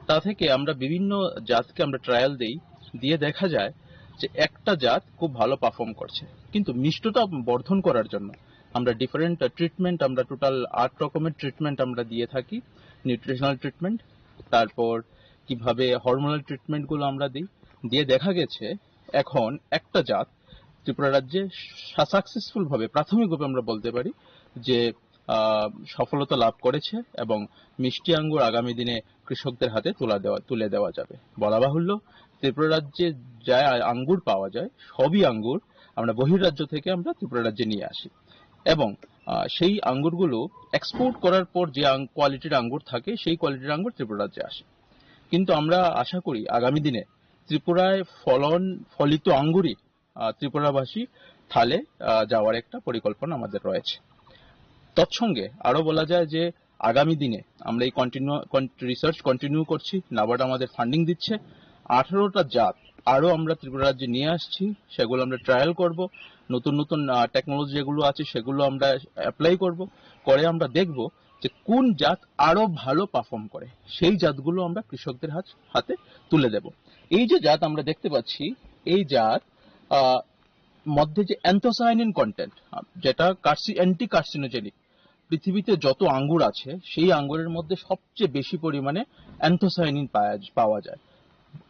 তা থেকে আমরা বিভিন্ন জাতকে আমরা ট্রায়াল দেই, দিয়ে দেখা যায় যে একটা জাত খুব ভালো পারফর্ম করছে, কিন্তু মিষ্টতা বর্ধন করার জন্য আমরা ডিফারেন্ট ট্রিটমেন্ট, আমরা টোটাল আট রকমের ট্রিটমেন্ট আমরা দিয়ে থাকি। নিউট্রিশনাল ট্রিটমেন্ট, তারপর কিভাবে হরমোনাল ট্রিটমেন্টগুলো আমরা দিই, দিয়ে দেখা গেছে এখন একটা জাত ত্রিপুরা রাজ্যে সাকসেসফুল ভাবে, প্রাথমিকভাবে আমরা বলতে পারি যে আহ, সফলতা লাভ করেছে এবং মিষ্টি আঙ্গুর আগামী দিনে কৃষকদের হাতে তুলা দেওয়া তুলে দেওয়া যাবে। বলা বাহুল্য, ত্রিপুরা রাজ্যে যে আঙ্গুর পাওয়া যায়, সবই আঙ্গুর আমরা বহিরাজ্য থেকে আমরা ত্রিপুরা রাজ্যে নিয়ে আসি এবং আহ, সেই আঙ্গুরগুলো এক্সপোর্ট করার পর যে আং- কোয়ালিটির আঙ্গুর থাকে, সেই কোয়ালিটির আঙ্গুর ত্রিপুরা রাজ্যে আসে। কিন্তু আমরা আশা করি আগামী দিনে ত্রিপুরায় ফলন ফলিত আঙ্গুরই আহ, ত্রিপুরাবাসী থালে আহ, যাওয়ার একটা পরিকল্পনা আমাদের রয়েছে। তৎসঙ্গে আরো বলা যায় যে আগামী দিনে আমরা এই কন্টিনিউ রিসার্চ কন্টিনিউ করছি। নাবার্ড আমাদের ফান্ডিং দিচ্ছে। আঠারোটা জাত আরো আমরা ত্রিপুরা রাজ্যে নিয়ে আসছি, সেগুলো আমরা ট্রায়াল করব। নতুন নতুন টেকনোলজি যেগুলো আছে সেগুলো আমরা অ্যাপ্লাই করব, করে আমরা দেখব যে কোন জাত আরো ভালো পারফর্ম করে, সেই জাতগুলো আমরা কৃষকদের হাত হাতে তুলে দেব। এই যে জাত আমরা দেখতে পাচ্ছি, এই জাত আহ, মধ্যে যে অ্যান্থোসায়ানিন কন্টেন্ট, যেটা কার্সি অ্যান্টি কার্সিনোজেনিক, পৃথিবীতে যত আঙ্গুর আছে সেই আঙ্গুরের মধ্যে সবচেয়ে বেশি পরিমাণে অ্যান্থোসায়ানিন পাওয়া পাওয়া যায়।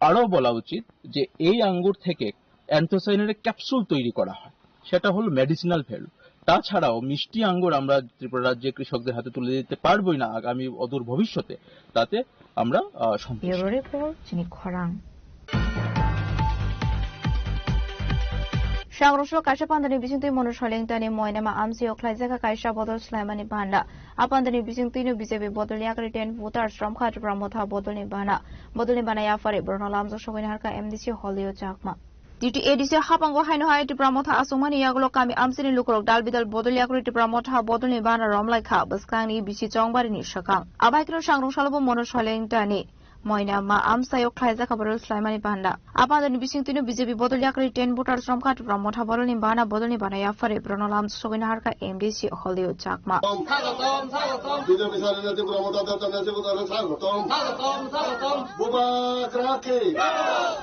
আরও বলা উচিত যে এই আঙ্গুর থেকে অ্যান্থোসায়ানিনের ক্যাপসুল তৈরি করা হয়, সেটা হলো মেডিসিনাল ভ্যালু। তাছাড়াও মিষ্টি আঙ্গুর আমরা ত্রিপুরা রাজ্যে কৃষকদের হাতে তুলে দিতে পারবোই না আগামী অদূর ভবিষ্যতে, তাতে আমরা আহ, সন্তুষ্ট। Bureau Report, Chini Khorang. Sangruslo kaisa pandani bisingtwi mono soleng tani moinama amsio khlaijak kaisa bodol swlaimani banda. A pandani bisingtwino B J P bodol yakri ten voters romkha Tipra Motha bodolni bana. Bodolni bana yaphari borno lamjak sogwini harkha M D C Holio Chakma. T T A D C hapango haino hai Tipra Motha asongmani yagulo kami amsini lukurok dal bidal bodol yakri Tipra Motha bodolni bana romlaikha bwskangni bisi chongbarini swkang. Abaikno sangrung salobo mono soleng tani. Moina ma amsayok khlaijak borok swlaimani banda. Abandoni bisingtwino B J P bodol yakri ten voters romkha Tipra Motha bodolni bana bodolni bana yaphari borokno lam sogwini harkha M D C Holio Chakma. স্বাগতম, স্বাগতম। বিজেপি স্বাধীন ত্রিপুরা মতা দল তথা ত্রিপুরা স্বাগতম। স্বাগতম, স্বাগতম। বুবাক রাখি।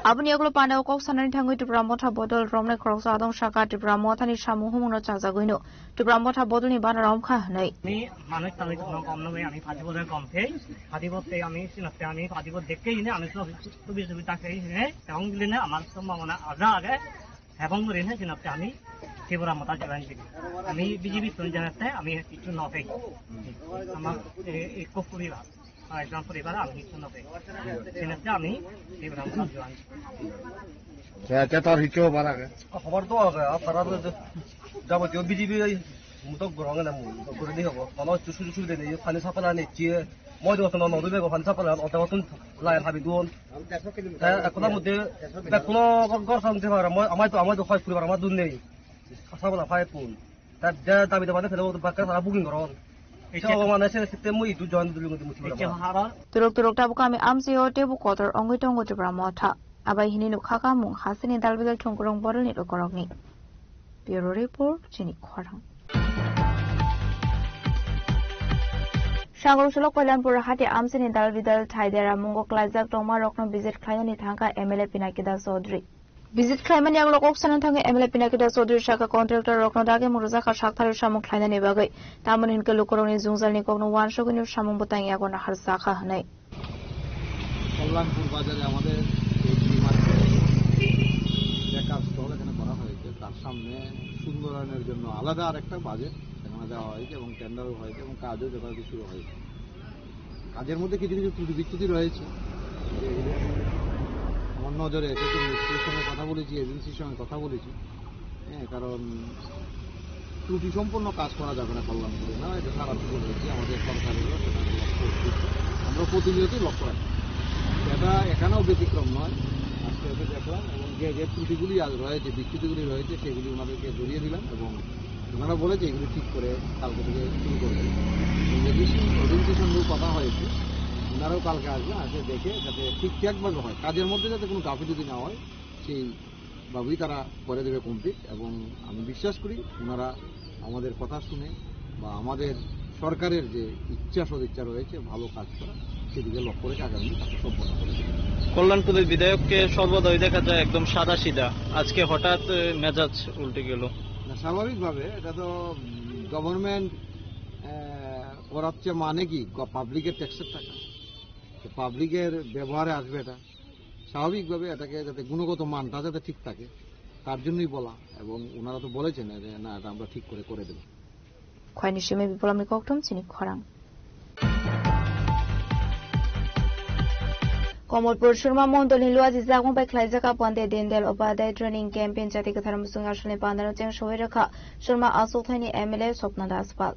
Aboni yagulo pandao kok sanani thangwi Tipra Motha bodol romnai khoroksa adong saka Tipra Mothani samung humungno chajagwino Tipra Motha bodolni bana romkha hwnwi. আমি মানুষ তাহলে কোনো কম নবে, আমি ফাঁসি বোধহয় কম খেয়ে, ফাঁসি পড়তে আমি সিনাতে আমি ফাঁসি পড় দেখতেই না, আমি তো সুবি সুবিধা খেয়ে হে, এবং দিলে না আমার সম্ভাবনা আগে আগে এবং করে না সিনাতে আমি ত্রিপুরা মতা জয়েন করি। আমি বিজেপি তো জানাতে আমি কিছু না পেয়ে আমার এই খুব পরিবার, একজন পরিবার আমি কিছু না পেয়ে সিনাতে আমি ত্রিপুরা মতা জয়েন করি। Te, te tor hicho bara ke. Khobor to age, a tara to jabo tio B J P ai mutok gorong na mu, mutok gore ni hobo. Kono chu chu chu de ni pani sapala ni chi, moi do kono no be pani sapala, o ta tun lai habi don. Te, kono mude, be kono gor sam de bara, moi, amai to, amai to khoi puri bara, amai dun nei. Sapala phai pun. Ta, da, dabi da bana phela bakka sara booking goron. Eche. Chao mane se sitte mui idu join dulu ngi musi bara. Eche hara. Turuk turuk tabuk kami amsio tebuk kotor ongwi tongo Tipra Motha. Abai hini nukha kamung hasini dalbidal thungkurung borolni rokorokni. Bureau Report, Chini Khorang. Sangrong Solok Koilanpur hati amsini dalbidal thaidera mungo klaijak tongma rokno visit khlainani thangkha M L A Pinaki Das Chaudhary. Visit khlaimani yagulo kok sanani thangwi M L A Pinaki Das Chaudhary saka contractor rokno dagi mung rwjakha saktharwi samung khlainani bagwi. Tamoni hinkhe lukurokni jwngjalni kokno uansugwino samung bwtang yago naharjakha hwnwi. Kalyanpur বাজারে আমাদের এই free market backup stall এখানে করা হয়েছে, তার সামনে সুন্দরায়নের জন্য আলাদা আরেকটা বাজেট এখানে দেওয়া হয়েছে এবং টেন্ডারও হয়েছে এবং কাজও যথাযথ শুরু হয়েছে। কাজের মধ্যে কিছু কিছু ত্রুটি বিচ্যুতি রয়েছে, যেগুলো আমার নজরে এসেছে, মিস্ত্রির সঙ্গে কথা বলেছি, এজেন্সির সঙ্গে কথা বলেছি। হ্যাঁ, কারণ ত্রুটি সম্পন্ন কাজ করা যাবে না কল্যাণপুরে, না, এটা সারা দেশে হয়েছে, আমাদের সরকারেরও সেটা লক্ষ্য উচিত। আমরা প্রতিনিয়তই লক্ষ্য রাখি। এটা এখানেও ব্যতিক্রম নয়, আজকে এসে দেখলাম এবং যে যে ত্রুটিগুলি আজ রয়েছে, বিচ্যুতিগুলি রয়েছে, সেগুলি ওনাদেরকে ধরিয়ে দিলাম এবং ওনারা বলেছে এগুলি ঠিক করে কালকে থেকে শুরু করবে। এবং এজেন্সি, এজেন্সির সঙ্গেও কথা হয়েছে, ওনারাও কালকে আসবেন, আসে দেখে যাতে ঠিকঠাকভাবে হয়, কাজের মধ্যে যাতে কোনো গাফিলতি না হয়, সেই ভাবেই তারা করে দেবে কমপ্লিট। এবং আমি বিশ্বাস করি ওনারা আমাদের কথা শুনে বা আমাদের সরকারের যে ইচ্ছা সদিচ্ছা রয়েছে ভালো কাজ করা, কল্যাণপুরের বিধায়ককে সর্বদাই দেখা যায় একদম সাদা সিধা, আজকে হঠাৎ আহ, মেজাজ উল্টে গেল। না, স্বাভাবিকভাবে এটা তো গভর্নমেন্ট করাচ্ছে, মানে কি, পাবলিকের ট্যাক্সের টাকা, তো পাবলিকের ব্যবহারে আসবে এটা। স্বাভাবিকভাবে এটাকে যাতে গুণগত মানটা যাতে ঠিক থাকে, তার জন্যই বলা। এবং ওনারা তো বলেছেন যে না, এটা আমরা ঠিক করে করে দেবো। Khwlaini simi Bipulomni kokthum chini khorang. Komolpur Surma Mondolni luaji jagong bai khlaijak a Pande Dindal Upadhyay Training Camp in jati kwthar musung asalni pandano cheng soi rwkha Surma Asokthani M L A Swapna Das Pal.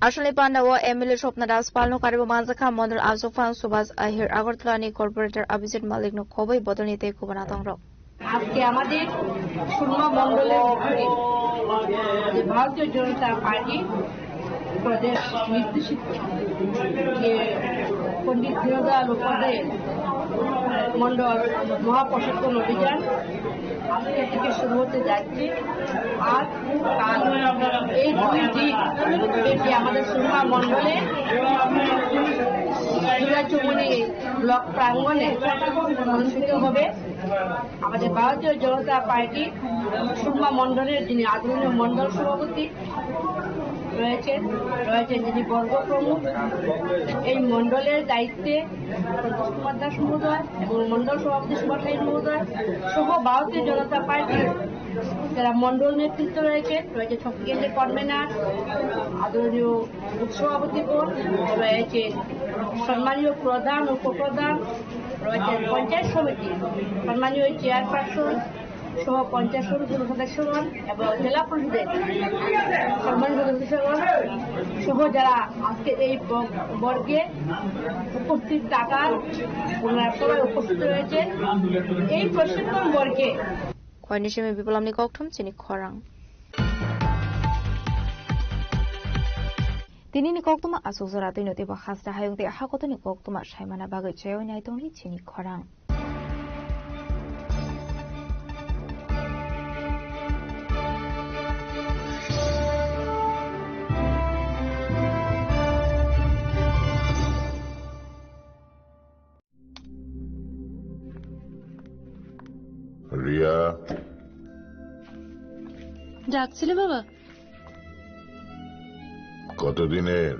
Asalni pandao M L A Swapna Das Palno karibo manjakha Mondol Asok Phan Subhas Ahir Agartala ni Corporator Abhijit Malik no khoboi bodolni tei kubana tongrok. আজকে আমাদের সুরমা মণ্ডলের উদ্যোগে যে ভারতীয় জনতা পার্টি প্রদেশ নির্দেশিত যে পণ্ডিত দীনদয়াল উপাধ্যায় মণ্ডল মহাপ্রশিক্ষণ অভিযান আজকে থেকে শুরু হতে যাচ্ছে। আর কাল এই দুই দিন ব্যাপী আমাদের সুরমা মণ্ডলে জুড়াচুমুনি ব্লক প্রাঙ্গণে অনুষ্ঠিত হবে। আমাদের ভারতীয় জনতা পার্টি সুরমা মণ্ডলের যিনি আদরণীয় মণ্ডল সভাপতি রয়েছেন, রয়েছেন যিনি বর্গ প্রমুখ, এই মণ্ডলের দায়িত্বে সন্তোষ কুমার দাস মহোদয় এবং মণ্ডল সভাপতি সুভাষ রায় মহোদয় সহ ভারতীয় জনতা পার্টির যারা মণ্ডল নেতৃত্ব রয়েছে, রয়েছে শক্তি কেন্দ্রের কনভেনার, আদরণীয় সভাপতি বোর্ড, রয়েছে সম্মানীয় প্রধান, উপপ্রধান, রয়েছে পঞ্চায়েত সমিতি, সম্মানীয় চেয়ারপারসন সহ পঞ্চায়েত সমিতির সদস্যগণ এবং জেলা পরিষদের সম্মানিত সদস্যগণ সহ যারা আজকে এই ব-, বর্গে উপস্থিত থাকার, ওনারা সবাই উপস্থিত রয়েছে এই প্রশিক্ষণ বর্গে। Khwlaini simi Bipulomni kokthum chini khorang. Tini ni koktwma aswk jora twi no teibo hasta hayung tei hakotoni koktwma saimana bagwi chaywi nai tongdi chini khorang. Riya. ডাকছিলে বাবা? কতদিনের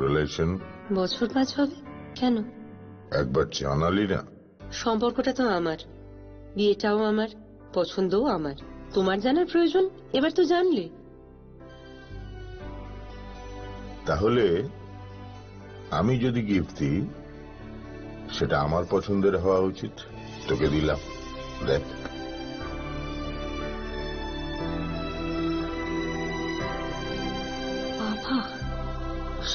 রিলেশন? বছর পাঁচ হবে। কেন? একবার জানালি না। সম্পর্কটা তো আমার, বিয়েটাও আমার, পছন্দও আমার। তোমার জানার প্রয়োজন? এবার তো জানলে। তাহলে আমি যদি গিফট দিই, সেটা আমার পছন্দের হওয়া উচিত। তোকে দিলাম, দেখ। বাবা।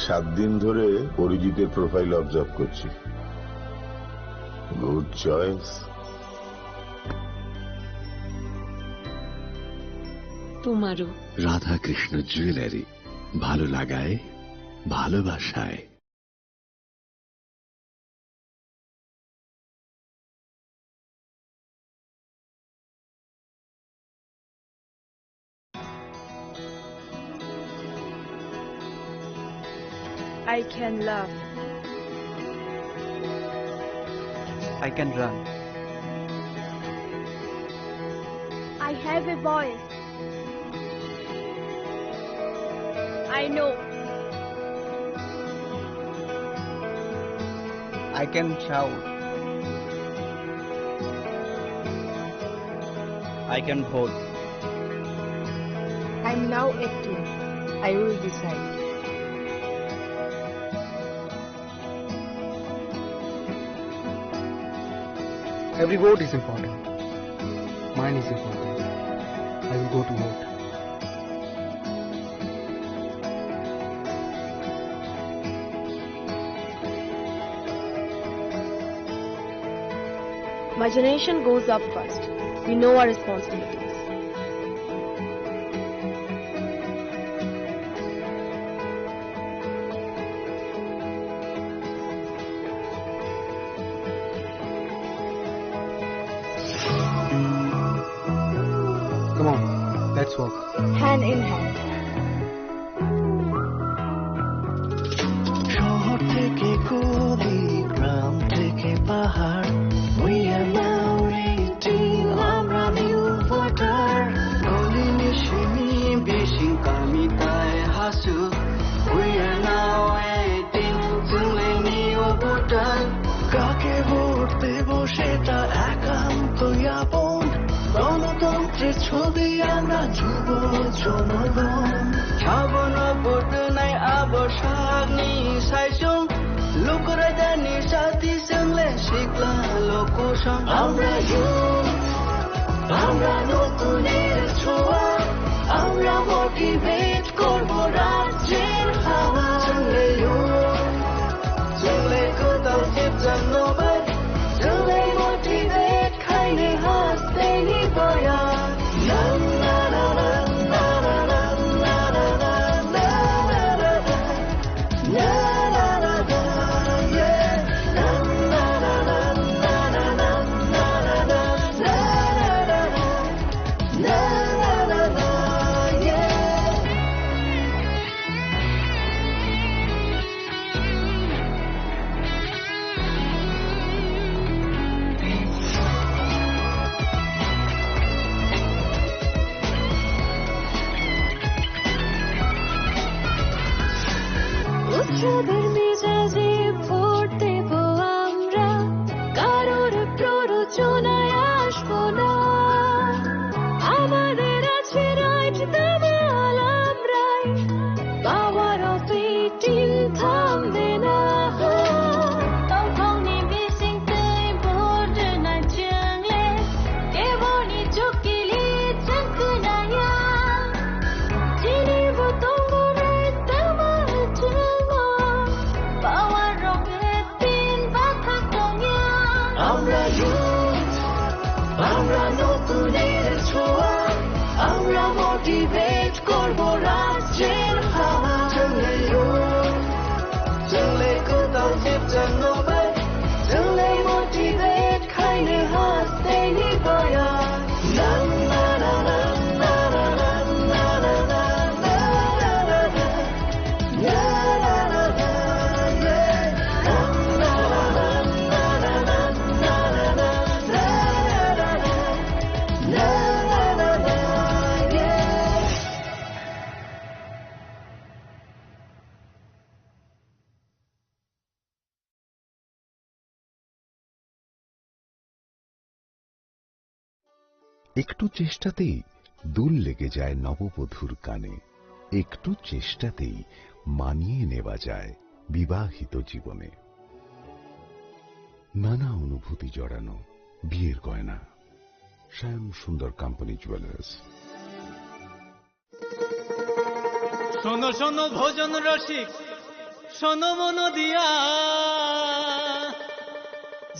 সাত দিন ধরে অরিজিতের প্রোফাইল অবজার্ভ করছি। Good choice. তোমারও। রাধাকৃষ্ণ জুয়েলারি, ভালো লাগায়, ভালোবাসায়। I can laugh. I can run. I have a voice. I know. I can shout. I can hold. I'm now acting. I will decide. Every vote is important. Mine is important. I will go to vote. My generation goes up first. We know our responsibilities. Come on, let's walk. Hand in hand. শহর থেকে কলি Tobwi ang na jubo jonogon. Sabono butunai abo sakni saichung. Lukurajani sati swngle sikla lokusong. Amra youth, amra notunir choa, amra motivate korbo rajir hawa. Swngle youth, swngle kwtal sipjak nobai, swngle motivate. Kaini hasteni boya. উৎসবের মেজাজে ভোট দেব আমরা, কারোর প্ররোচনায় আসবো না। আমাদের আছে রাইট, দামাল আমরাই, পাওয়ার অফ এইটিন থামবে না। Tongthokni bisingtwi border na chwngle, keboni chukili chwng kwnaya. Chini bo tongo rai tama chwngo, power rok pin bathak tongya. Amra youth, amra notunir choa, amra motivate korbo rajir hawa. Chwngle youth, chwngle kwtal sipjak nobai, chwngle motivate khaini hasteni boya. একটু চেষ্টাতেই দুল লেগে যায় নববধূর কানে, একটু চেষ্টাতেই মানিয়ে নেওয়া যায় বিবাহিত জীবনে। নানা অনুভূতি জড়ানো বিয়ের গয়না। শ্যাম সুন্দর কোম্পানি জুয়েলার্স। শোনো শোনো ভোজন রসিক, শোনো মন দিয়া,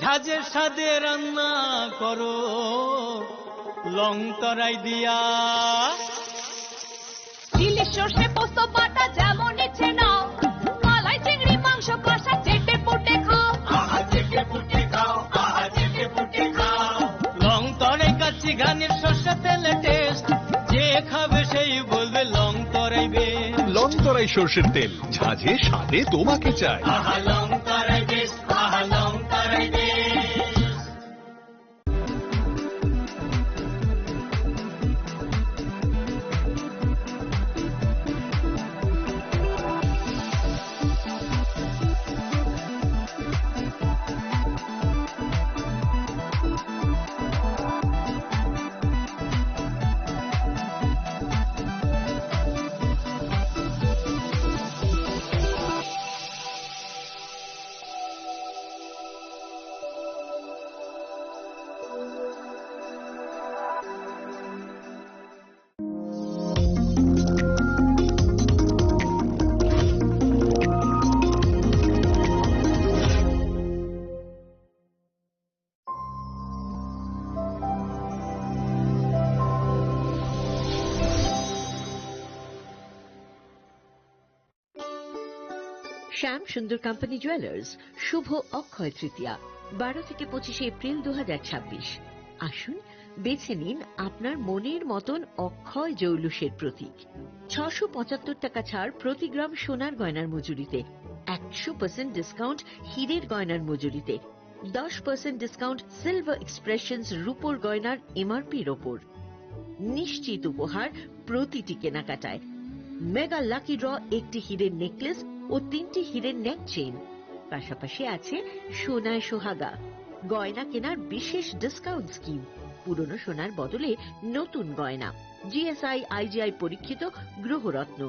ঝাঁঝের স্বাদে রান্না করো লং তরাই দিয়া। ইলিশ সর্ষে পোস্ত বাটা যেমন ইচ্ছে নাও, মালাই চিংড়ি মাংস কষা চেটে পুটে খাও। আহা, চেটে পুটে খাও, আহা, চেটে পুটে খাও। লং তরাই কাচ্চি ঘানির সর্ষে তেলে টেস্ট, যে খাবে সেই বলবে লং তরাই বেশ। লং তরাই সর্ষের তেল, ঝাঁঝে স্বাদে তোমাকে চাই। আহা, লং তরাই বেশ, আহা, লং তরাই বেশ। শ্যাম সুন্দর কোম্পানি জুয়েলার্স, শুভ অক্ষয় তৃতীয়া, বারো থেকে পঁচিশে এপ্রিল দু হাজার ছাব্বিশ। আসুন, বেছে নিন আপনার মনের মতন অক্ষয় জৌলুসের প্রতীক। ছশো পঁচাত্তর টাকা ছাড় প্রতি গ্রাম সোনার গয়নার মজুরিতে, একশো পার্সেন্ট ডিসকাউন্ট হীরের গয়নার মজুরিতে, দশ পার্সেন্ট ডিসকাউন্ট সিলভার এক্সপ্রেশনস রূপোর গয়নার এমআরপির ওপর। নিশ্চিত উপহার প্রতিটি কেনাকাটায়। মেগা লাকি ড্র, একটি হীরের নেকলেস ও তিনটি হীরের নেক চেইন। পাশাপাশি আছে সোনায় সোহাগা, গয়না কেনার বিশেষ ডিসকাউন্ট স্কিম। পুরনো সোনার বদলে নতুন গয়না, জিএসআই আইজিআই পরীক্ষিত গ্রহরত্ন,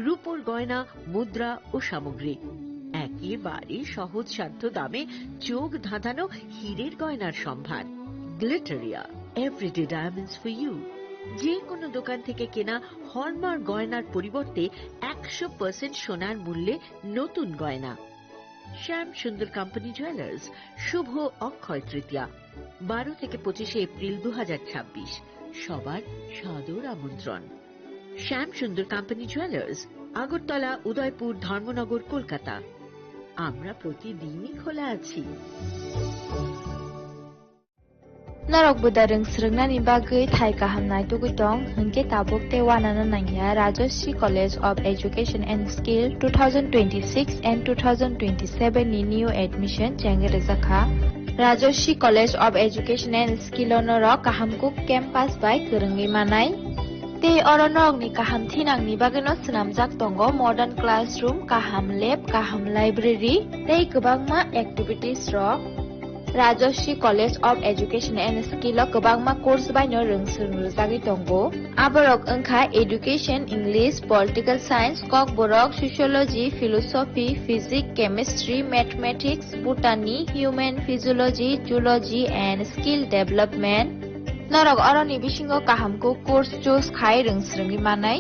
রূপোর গয়না, মুদ্রা ও সামগ্রী, একেবারে সহজসাধ্য দামে চোখ ধাঁধানো হীরের গয়নার সম্ভার। Glitteria, everyday diamonds for you. যে কোনো দোকান থেকে কেনা হলমার্ক গয়নার পরিবর্তে একশো পার্সেন্ট সোনার মূল্যে নতুন গয়না। শ্যাম সুন্দর কোম্পানি জুয়েলার্স, শুভ অক্ষয় তৃতীয়া, বারো থেকে পঁচিশে এপ্রিল দু হাজার ছাব্বিশ। সবার সাদর আমন্ত্রণ। শ্যাম সুন্দর কোম্পানি জুয়েলার্স, আগরতলা, উদয়পুর, ধর্মনগর, কলকাতা। আমরা প্রতিদিনই খোলা আছি। Norok bwdai rwng swrwngnani bagwi thai kaham naitugwi tong, hwnkhe tabuk tei uanano nangya Rajashree College of Education and Skill two thousand twenty-six and two thousand twenty-seven ni new admission chengwi rwjakha. Rajashree College of Education and Skill o norok kaham kuk campus bai kwrwngwi manai. Tei oro norokni kaham thinangni bagwino swnamjak tongo modern classroom, kaham lab, kaham library tei kwbangma activities rok. Rajashree College of Education and Skill o kwbangma course baino rwng swrwng rwjagwi tongo. Aborok wngkha Education, English, Political Science, Kokborok, Sociology, Philosophy, Physics, Chemistry, Mathematics, Botany, Human Physiology, Zoology and Skill Development. Norok oroni bisingo kaham kuk course choose khai rwng swrwngwi manai.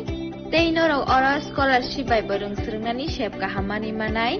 Tei norok oro scholarship bai bo rwng swrwngnani sep kaham manwi manai.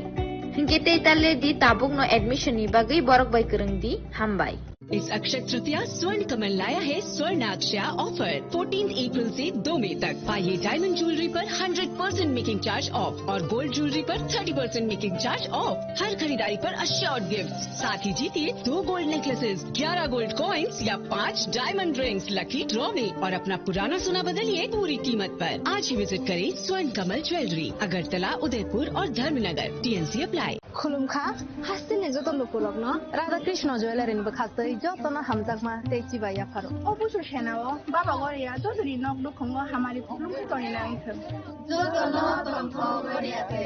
Hinkhe tei ta le di tabukno admission ni bagwi borok bai kwrwng di. Hambai. इस अक्षय तृतीया स्वर्ण कमल लाया है स्वर्णाक्षया ऑफर चौदह अप्रैल से दो मई तक। पाइए डायमंड ज्वेलरी पर hundred percent making charge off और गोल्ड ज्वेलरी पर thirty percent making charge off. हर खरीदारी पर अश्योर्ड गिफ्ट, साथ ही जीतिए दो गोल्ड नेकलेसेस, ग्यारह गोल्ड कॉइन्स या पाँच डायमंड रिंग्स लकी ड्रॉ में और अपना पुराना सोना बदलिए पूरी कीमत पर। आज ही विजिट करें स्वर्ण कमल ज्वेलरी, अगरतला, उदयपुर और Dharmanagar. TNC apply. Khulumkha, hasteni joto lukurokno Radha Krishna Jewellery ni bwkhaktwi jotono hamjakma tei chibai yapharo. O busu senao Baba Goria jotoni nok nukhungo hamari lungwi tongina wngthwng. Jotono tongthok Goria te.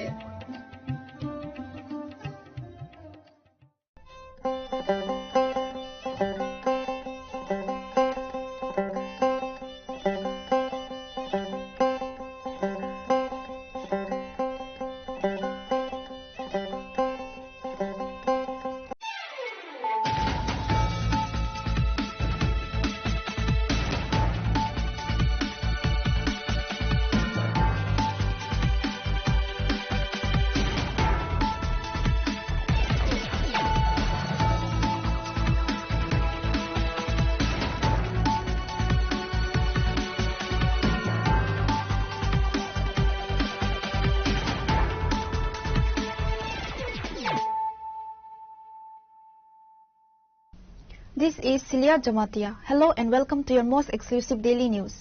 This is Celia Jamatia. Hello and welcome to your most exclusive daily news.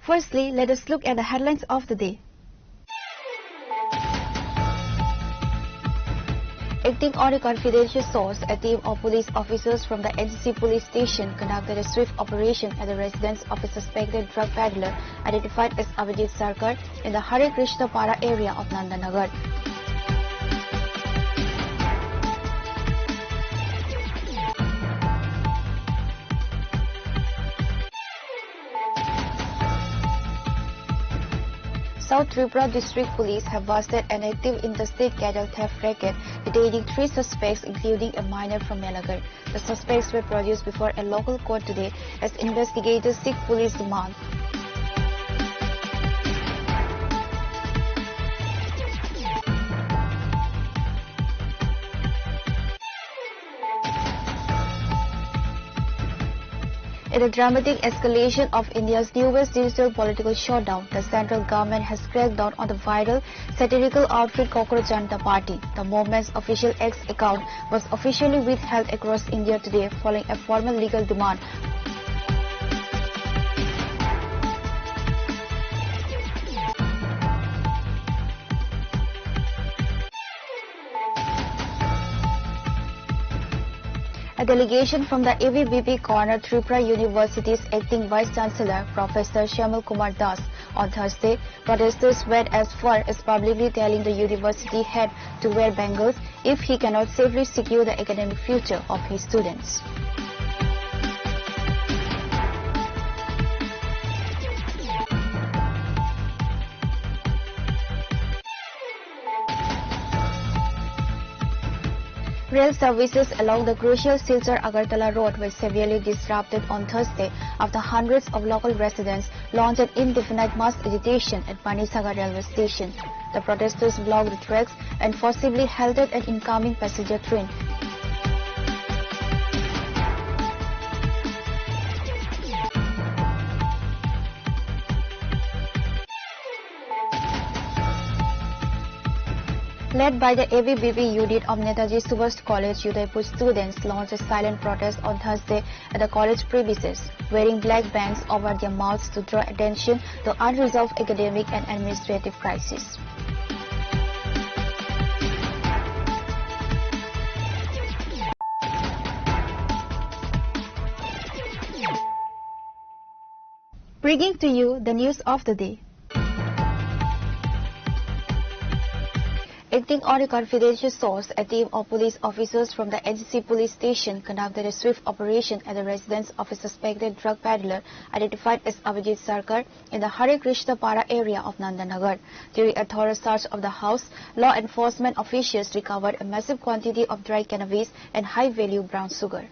Firstly, let us look at the headlines of the day. Acting on a confidential source, a team of police officers from the N C C police station conducted a swift operation at the residence of a suspected drug peddler identified as Abhijit Sarkar in the Hare Krishna Para area of Nandanagar. South Tripura District Police have busted an active interstate cattle theft racket, detaining three suspects, including a minor from Melagar. The suspects were produced before a local court today as investigators seek police demand. In a dramatic escalation of India's newest digital political showdown, the central government has cracked down on the viral satirical outfit Cockroach Janta Party. The movement's official X account was officially withheld across India today following a formal legal demand. A delegation from the A B V P cornered Tripura University's acting Vice Chancellor, Professor Shyamul Kumar Das. On Thursday, protesters went as far as publicly telling the university head to wear bangles if he cannot safely secure the academic future of his students. Rail services along the crucial Silchar-Agartala road were severely disrupted on Thursday after hundreds of local residents launched an indefinite mass agitation at Manisagar railway station. The protesters blocked the tracks and forcibly halted an incoming passenger train. Led by the A B V P unit of Netaji Subhash College, Udaipur students launched a silent protest on Thursday at the college premises, wearing black bands over their mouths to draw attention to unresolved academic and administrative crisis. Bringing to you the news of the day. Acting on a confidential source, a team of police officers from the N C C police station conducted a swift operation at the residence of a suspected drug peddler identified as Abhijit Sarkar in the Hare Krishna Para area of Nandanagar. During a thorough search of the house, law enforcement officials recovered a massive quantity of dry cannabis and high-value brown sugar.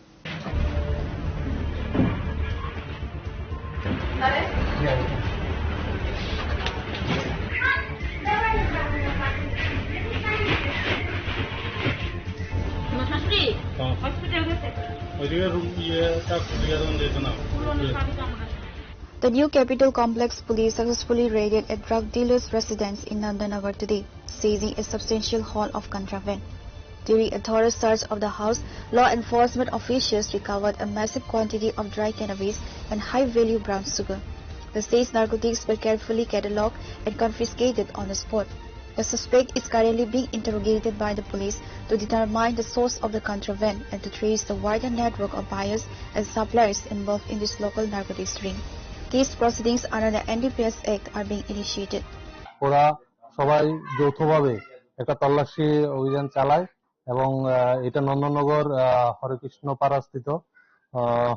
The New Capital Complex police successfully raided a drug dealer's residence in Nandanagar today, seizing a substantial haul of contraband. During a thorough search of the house, law enforcement officials recovered a massive quantity of dry cannabis and high-value brown sugar. The seized narcotics were carefully catalogued and confiscated on the spot. The suspect is currently being interrogated by the police to determine the source of the contraband and to trace the wider network of buyers and suppliers involved in this local narcotics ring. Case proceedings under the N D P S Act are being initiated. ওরা সবাই যৌথভাবে একটা তল্লাশি অভিযান চালায় এবং, আহ, এটা নন্দননগর, আহ, হরেকৃষ্ণ পাড়াস্থিত, আহ,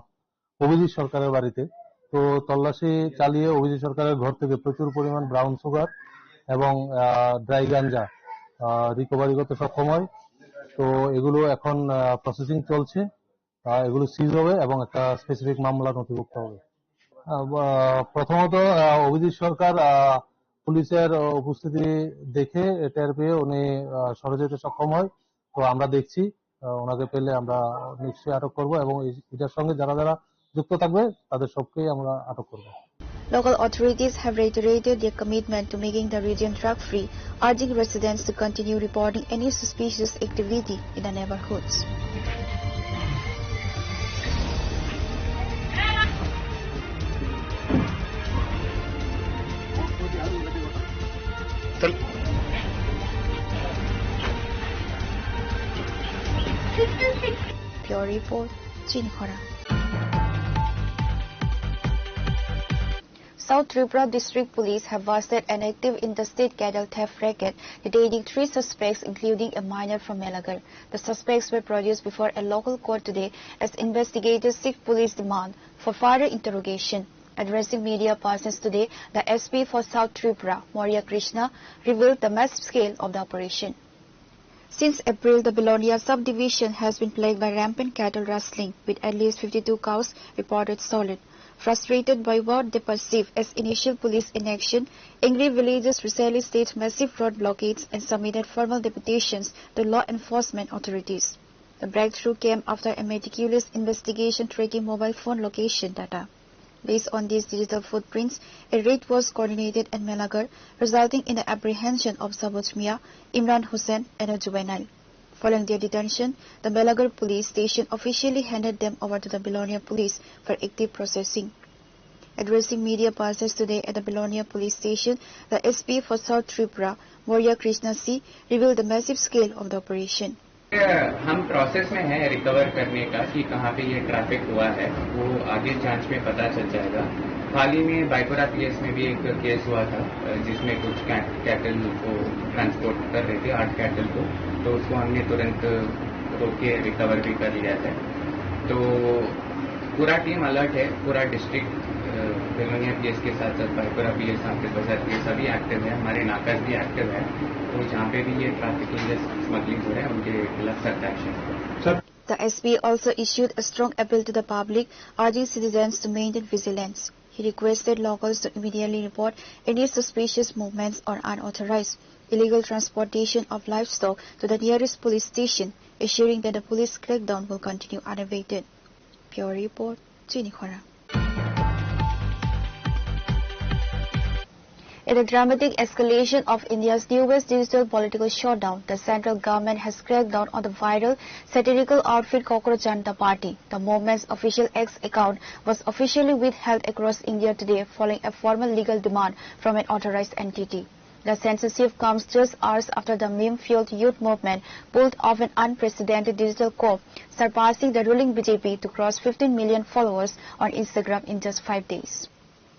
অভিজিৎ সরকারের বাড়িতে। তো তল্লাশি চালিয়ে অভিজিৎ সরকারের ঘর থেকে প্রচুর পরিমাণ ব্রাউন সুগার এবং, আহ, ড্রাই গাঞ্জা, আহ, রিকভারি করতে সক্ষম হয়। তো এগুলো এখন, আহ, প্রসেসিং চলছে। আহ, এগুলো সিজ হবে এবং একটা স্পেসিফিক মামলা নথিভুক্ত হবে। আহ, বা-, প্রথমত, আহ, অভিজিৎ সরকার, আহ, পুলিশের, আহ, উপস্থিতি দেখে টের পেয়ে উনি, আহ, সরে যেতে সক্ষম হয়। তো আমরা দেখছি, আহ, ওনাকে পেলে আমরা নিশ্চয়ই আটক করব এবং এই, এটার সঙ্গে যারা যারা যুক্ত থাকবে তাদের সবকেই আমরা আটক করব। Local authorities have reiterated their commitment to making the region drug-free, urging residents to continue reporting any suspicious activity in the neighborhoods. Bureau Report, Chinikhora. South Tripura District Police have busted an active interstate cattle theft racket, detaining three suspects, including a minor from Melagar. The suspects were produced before a local court today as investigators seek police demand for further interrogation. Addressing media persons today, the S P for South Tripura, Moria Krishna, revealed the massive scale of the operation. Since April, the Belonia subdivision has been plagued by rampant cattle rustling, with at least fifty-two cows reported stolen. Frustrated by what they perceive as initial police inaction, angry villagers recently staged massive road blockades and submitted formal deputations to law enforcement authorities. The breakthrough came after a meticulous investigation tracking mobile phone location data. Based on these digital footprints, a raid was coordinated at Melagar, resulting in the apprehension of Saboj Mia, Imran Hussain, and a juvenile. Following their detention, the Melagar police station officially handed them over to the Belonia police for active processing. Addressing media persons today at the Belonia police station, the S P for South Tripura, Moria Krishna C, revealed the massive scale of the operation. हम प्रोसेस में हैं रिकवर करने का कि कहाँ पे ये ट्रैफिक हुआ है, वो आगे जांच में पता चल जाएगा। हाल ही में बाइकोरा पीएस में भी एक केस हुआ था, अ, जिसमें कुछ कै-, कैटल को ट्रांसपोर्ट कर रहे थे, आठ कैटल को, तो उसको हमने तुरंत रोक के रिकवर भी कर लिया था। तो पूरा टीम अलर्ट है, पूरा डिस्ट्रिक्ट, अ, बेलोनिया पीएस के साथ साथ बाइकोरा पीएस, हाफिज बाजार पीएस सभी एक्टिव है, हमारे नाकाज भी एक्टिव है। तो जहाँ पे भी ये ट्रैफिकिंग या स्मगलिंग हो रहा है, उनके खिलाफ सख्त एक्शन होगा। The S P also issued a strong appeal to the public, urging citizens to maintain vigilance. He requested locals to immediately report any suspicious movements or unauthorized illegal transportation of livestock to the nearest police station, assuring that the police crackdown will continue unabated. Bureau Report, Chini Khorang. In a dramatic escalation of India's newest digital political showdown, the central government has cracked down on the viral satirical outfit Cockroach Janta Party. The movement's official X account was officially withheld across India today following a formal legal demand from an authorized entity. The censorship comes just hours after the meme-fueled youth movement pulled off an unprecedented digital coup, surpassing the ruling B J P to cross fifteen million followers on Instagram in just five days.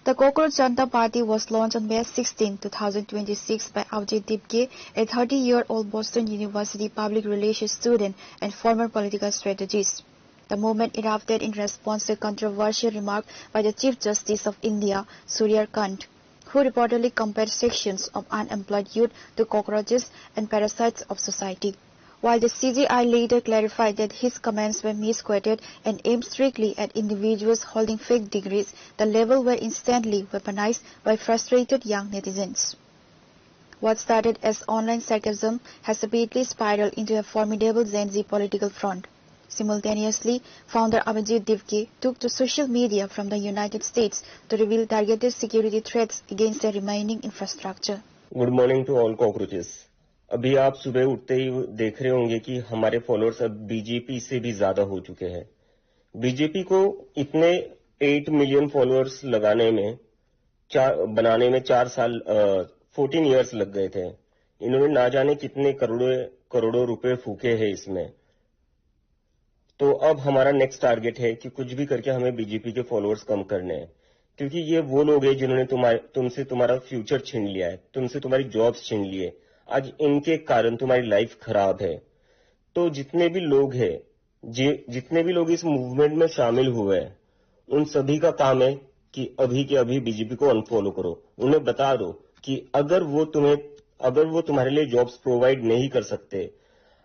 The Cockroach Janta Party was launched on May sixteenth, two thousand twenty-six by Avjit Dibge, a thirty-year-old Boston University public relations student and former political strategist. The movement erupted in response to a controversial remark by the Chief Justice of India, Surya Kant, who reportedly compared sections of unemployed youth to cockroaches and parasites of society. While the C J I later clarified that his comments were misquoted and aimed strictly at individuals holding fake degrees, the labels were instantly weaponized by frustrated young netizens. What started as online sarcasm has rapidly spiraled into a formidable Gen Z political front. Simultaneously, founder Avjit Dibge took to social media from the United States to reveal targeted security threats against their remaining infrastructure. Good morning to all cockroaches. अभी आप सुबह उठते ही देख रहे होंगे कि हमारे फॉलोअर्स अब बीजेपी से भी ज्यादा हो चुके हैं। बीजेपी को इतने एट मिलियन फॉलोअर्स लगाने में, चार, बनाने में चार साल, अ, फोर्टीन ईयर्स लग गए थे। इन्होंने ना जाने कितने करोड़ों, करोड़ों रुपए फूके हैं इसमें। तो अब हमारा नेक्स्ट टारगेट है कि कुछ भी करके हमें बीजेपी के फॉलोअर्स कम करने हैं, क्योंकि ये वो लोग हैं जिन्होंने तुम्हारे, तुमसे तुम्हारा फ्यूचर छीन लिया है, तुमसे तुम्हारी जॉब्स छीन लिए। आज इनके कारण तुम्हारी लाइफ खराब है। तो जितने भी लोग हैं, जि-, जितने भी लोग इस मूवमेंट में शामिल हुए हैं, उन सभी का काम है कि अभी के अभी बीजेपी को अनफॉलो करो। उन्हें बता दो कि अगर वो तुम्हें, अगर वो तुम्हारे लिए जॉब्स प्रोवाइड नहीं कर सकते,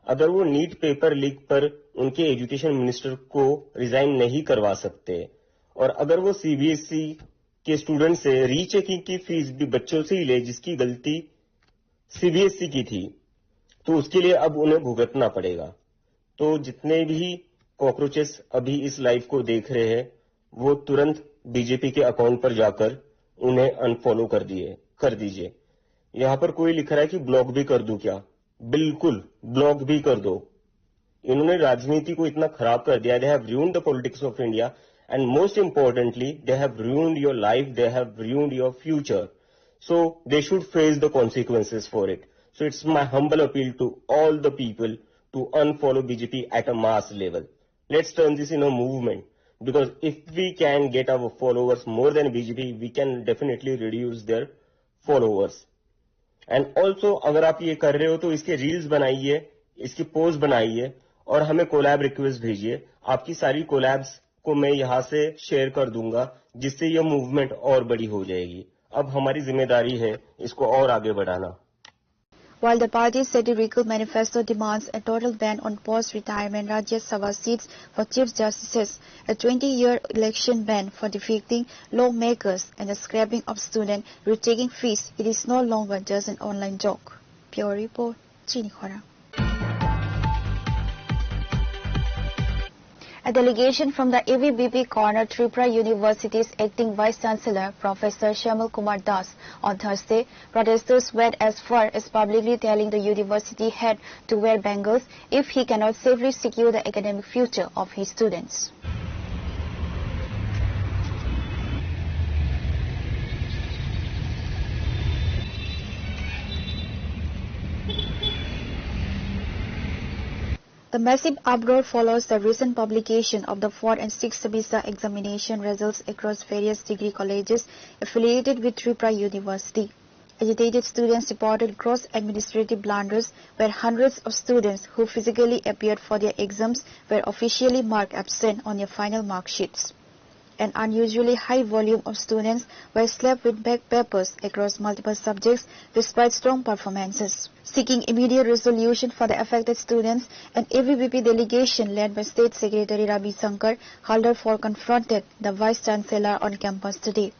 अगर वो नीट पेपर लीक पर उनके एजुकेशन मिनिस्टर को रिजाइन नहीं करवा सकते, और अगर वो सीबीएसई के स्टूडेंट से रीचेकिंग की फीस भी बच्चों से ही ले, जिसकी गलती सीबीएसई की थी, तो उसके लिए अब उन्हें भुगतना पड़ेगा। तो जितने भी कॉकरोचेस अभी इस लाइव को देख रहे हैं, वो तुरंत बीजेपी के अकाउंट पर जाकर उन्हें अनफॉलो कर दिए, कर दीजिए। यहाँ पर कोई लिख रहा है कि ब्लॉक भी कर दूं क्या? बिल्कुल, ब्लॉक भी कर दो। इन्होंने राजनीति को इतना खराब कर दिया। They have ruined the politics of India, and most importantly, they have ruined your life, they have ruined your future. So they should face the consequences for it. So it's my humble appeal to all the people to unfollow B J P at a mass level. Let's turn this in a movement, because if we can get our followers more than B J P, we can definitely reduce their followers. And also, अगर आप ये कर रहे हो तो इसके रील्स बनाइए, इसकी पोस्ट बनाइए और हमें कोलैब रिक्वेस्ट भेजिए। आपकी सारी कोलैब्स को मैं यहाँ से शेयर कर दूंगा, जिससे ये मूवमेंट और बड़ी हो जाएगी। अब हमारी जिम्मेदारी है इसको और आगे बढ़ाना। While the party's satirical manifesto demands a total ban on post-retirement Rajya Sabha seats for chief justices, a twenty-year election ban for defeating lawmakers, and the scrapping of student retaking fees, it is no longer just an online joke. Bureau Report, Chini Khorang. A delegation from the A V B P cornered Tripura University's acting Vice Chancellor, Professor Shyamul Kumar Das, on Thursday. Protesters went as far as publicly telling the university head to wear bangles if he cannot safely secure the academic future of his students. The massive uproar follows the recent publication of the fourth and sixth semester examination results across various degree colleges affiliated with Tripura University. Agitated students reported gross administrative blunders where hundreds of students who physically appeared for their exams were officially marked absent on their final mark sheets. An unusually high volume of students were slapped with back papers across multiple subjects despite strong performances. Seeking immediate resolution for the affected students, an A B V P delegation led by State Secretary Ravi Shankar Haldar confronted the Vice Chancellor on campus today.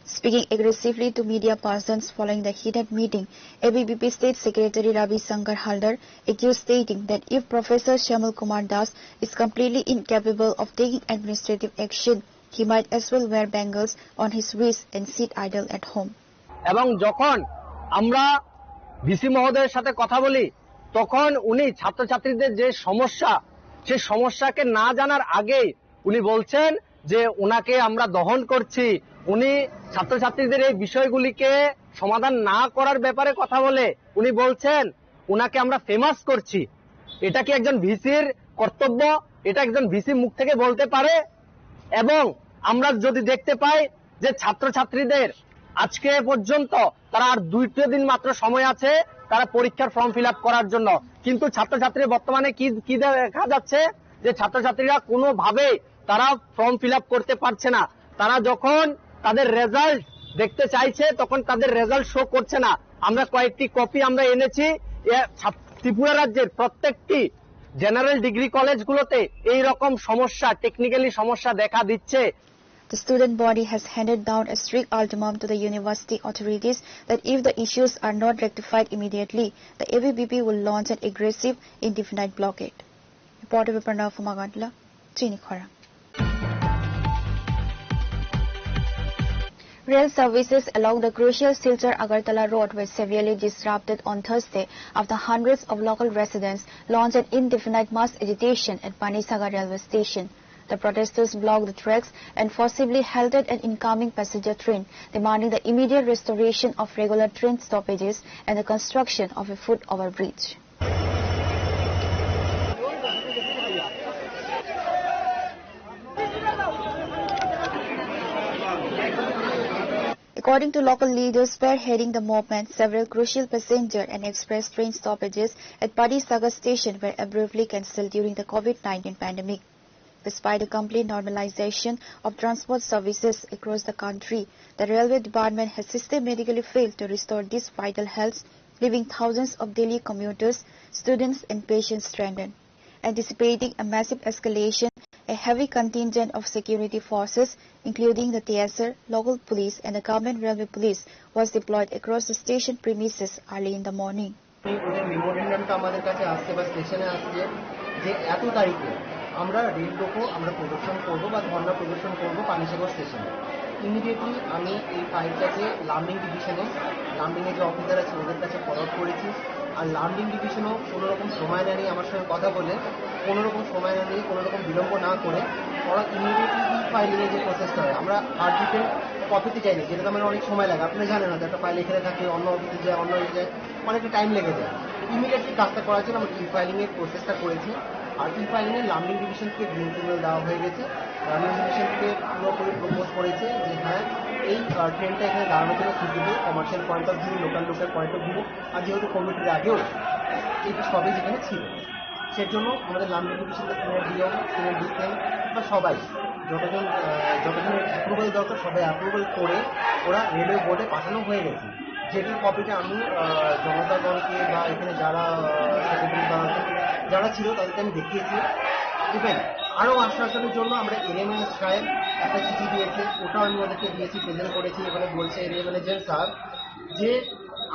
Speaking aggressively to media persons following the heated meeting, A B V P State Secretary Ravi Shankar Haldar accused, stating that if Professor Shyamul Kumar Das is completely incapable of taking administrative action, he might as well wear bangles on his wrist and sit idle at home. এবং যখন আমরা ভিসি মহোদয়ের সাথে কথা বলি, তখন উনি ছাত্রছাত্রীদের যে সমস্যা, সেই সমস্যাকে না জানার আগেই উনি বলছেন যে ওনাকে আমরা দহন করছি। উনি ছাত্রছাত্রীদের এই বিষয়গুলিকে সমাধান না করার ব্যাপারে কথা বলে উনি বলছেন ওনাকে আমরা ফেমাস করছি। এটা কি একজন ভিসির কর্তব্য? এটা একজন ভিসি মুখ থেকে বলতে পারে? এবং আমরা যদি দেখতে পাই যে ছাত্রছাত্রীদের আজকে পর্যন্ত তারা আর দুইটা দিন মাত্র সময় আছে তারা পরীক্ষার ফর্ম ফিল আপ করার জন্য, কিন্তু ছাত্রছাত্রীর বর্তমানে কি কি দেখা যাচ্ছে যে ছাত্রছাত্রীরা কোনোভাবেই তারা ফর্ম ফিল আপ করতে পারছে না। তারা যখন তাদের রেজাল্ট দেখতে চাইছে তখন তাদের রেজাল্ট শো করছে না। আমরা কয়েকটি কপি আমরা এনেছি। এ, ছাত- ত্রিপুরা রাজ্যের প্রত্যেকটি জেনারেল ডিগ্রি কলেজগুলোতে এই রকম সমস্যা, টেকনিক্যালি সমস্যা দেখা দিচ্ছে। The student body has handed down a strict ultimatum to the university authorities that if the issues are not rectified immediately, the A B V P will launch an aggressive indefinite blockade. Reporter Viparna Fumagatla, Chini Khorang. Rail services along the crucial Silchar-Agartala road were severely disrupted on Thursday after hundreds of local residents launched an indefinite mass agitation at Panisagar railway station. The protesters blocked the tracks and forcibly halted an incoming passenger train, demanding the immediate restoration of regular train stoppages and the construction of a foot overbridge. According to local leaders, spearheading the movement, several crucial passenger and express train stoppages at Panisagar station were abruptly cancelled during the COVID nineteen pandemic. Despite the complete normalization of transport services across the country, the railway department has systematically failed to restore these vital healths, leaving thousands of daily commuters, students, and patients stranded. Anticipating a massive escalation, a heavy contingent of security forces, including the T S R, local police, and the government railway police, was deployed across the station premises early in the morning. ওদের মেমোরেন্ডামটা আমাদের কাছে আসছে বা স্টেশনে আসছে যে এত তারিখে আমরা রেল রোকো, আমরা প্রদর্শন করব বা ধর্ণা প্রদর্শন করব পানিসাগর স্টেশনে। ইমিডিয়েটলি আমি এই ফাইলটাকে লামডিং ডিভিশনে, লামডিংয়ে যে অফিসার আছে ওদের কাছে ফরওয়ার্ড করেছি। আর লামডিং ডিভিশনও কোনো রকম সময় নেয়নি আমার সঙ্গে কথা বলে, কোনো রকম সময় নেয়নি, কোনো রকম বিলম্ব না করে ওরা ইমিডিয়েটলি ই ফাইলিংয়ে যে প্রসেসটা হয়, আমরা হার্ড ডিপেন্ড কপিতে যাইনি, যেটা আমার অনেক সময় লাগে। আপনি জানেন হয়তো একটা ফাইল এখানে থাকে, অন্য অফিসে যায়, অন্য অফিসে যায়, অনেকটা টাইম লেগে যায়। ইমিডিয়েটলি কাজটা করার জন্য আমরা ই ফাইলিং এর প্রসেসটা করেছি। আর ই ফাইলিং এ লামডিং ডিভিশন থেকে গ্রিন সিগন্যাল দেওয়া হয়ে গেছে। লামডিং ডিভিশন থেকে পুরোপুরি প্রপোজ করেছে যে হ্যাঁ, এই আহ, ট্রেনটা এখানে দাঁড়ানোর জন্য suitable, commercial point of view, local লোকের পয়েন্ট অফ ভিউ, আর যেহেতু কমিটির আগেও এই সবই যেখানে ছিল, সেজন্য আমাদের লামডিং ডিভিশন থেকে সিনিয়র ডিও, সিনিয়র ডিসিএম বা সবাই যতজন আহ, যতজনের অ্যাপ্রুভাল দরকার সবাই অ্যাপ্রুভাল করে ওরা রেলওয়ে বোর্ডে পাঠানো হয়ে গেছে। যেটার কপিটা আমি আহ, জনতাগণকে বা এখানে যারা সেক্রেটারি বা যারা ছিল তাদেরকে আমি দেখিয়েছি। ইভেন আরও আশ্বাসনের জন্য আমরা এনএমএস সাহেব একটা চিঠি দিয়েছে, ওটাও আমি ওদেরকে দিয়েছি, প্রেজেন্ট করেছি। এখানে বলছে এরিয়া ম্যানেজার স্যার যে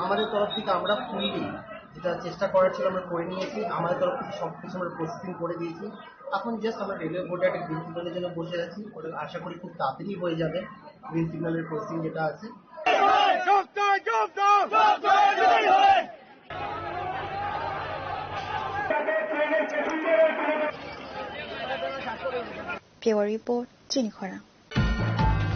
আমাদের তরফ থেকে আমরা ফুললি যেটা চেষ্টা করার ছিল আমরা করে নিয়েছি, আমাদের তরফ থেকে সব কিছু আমরা প্রসেসিং করে দিয়েছি। এখন জাস্ট আমরা রেলওয়ে বোর্ডে একটা গ্রিন সিগন্যালের জন্য বসে আছি, ওটা আশা করি খুব তাড়াতাড়ি হয়ে যাবে গ্রিন সিগন্যালের প্রসেসিং যেটা আছে। Bureau Report, Chini Khorang.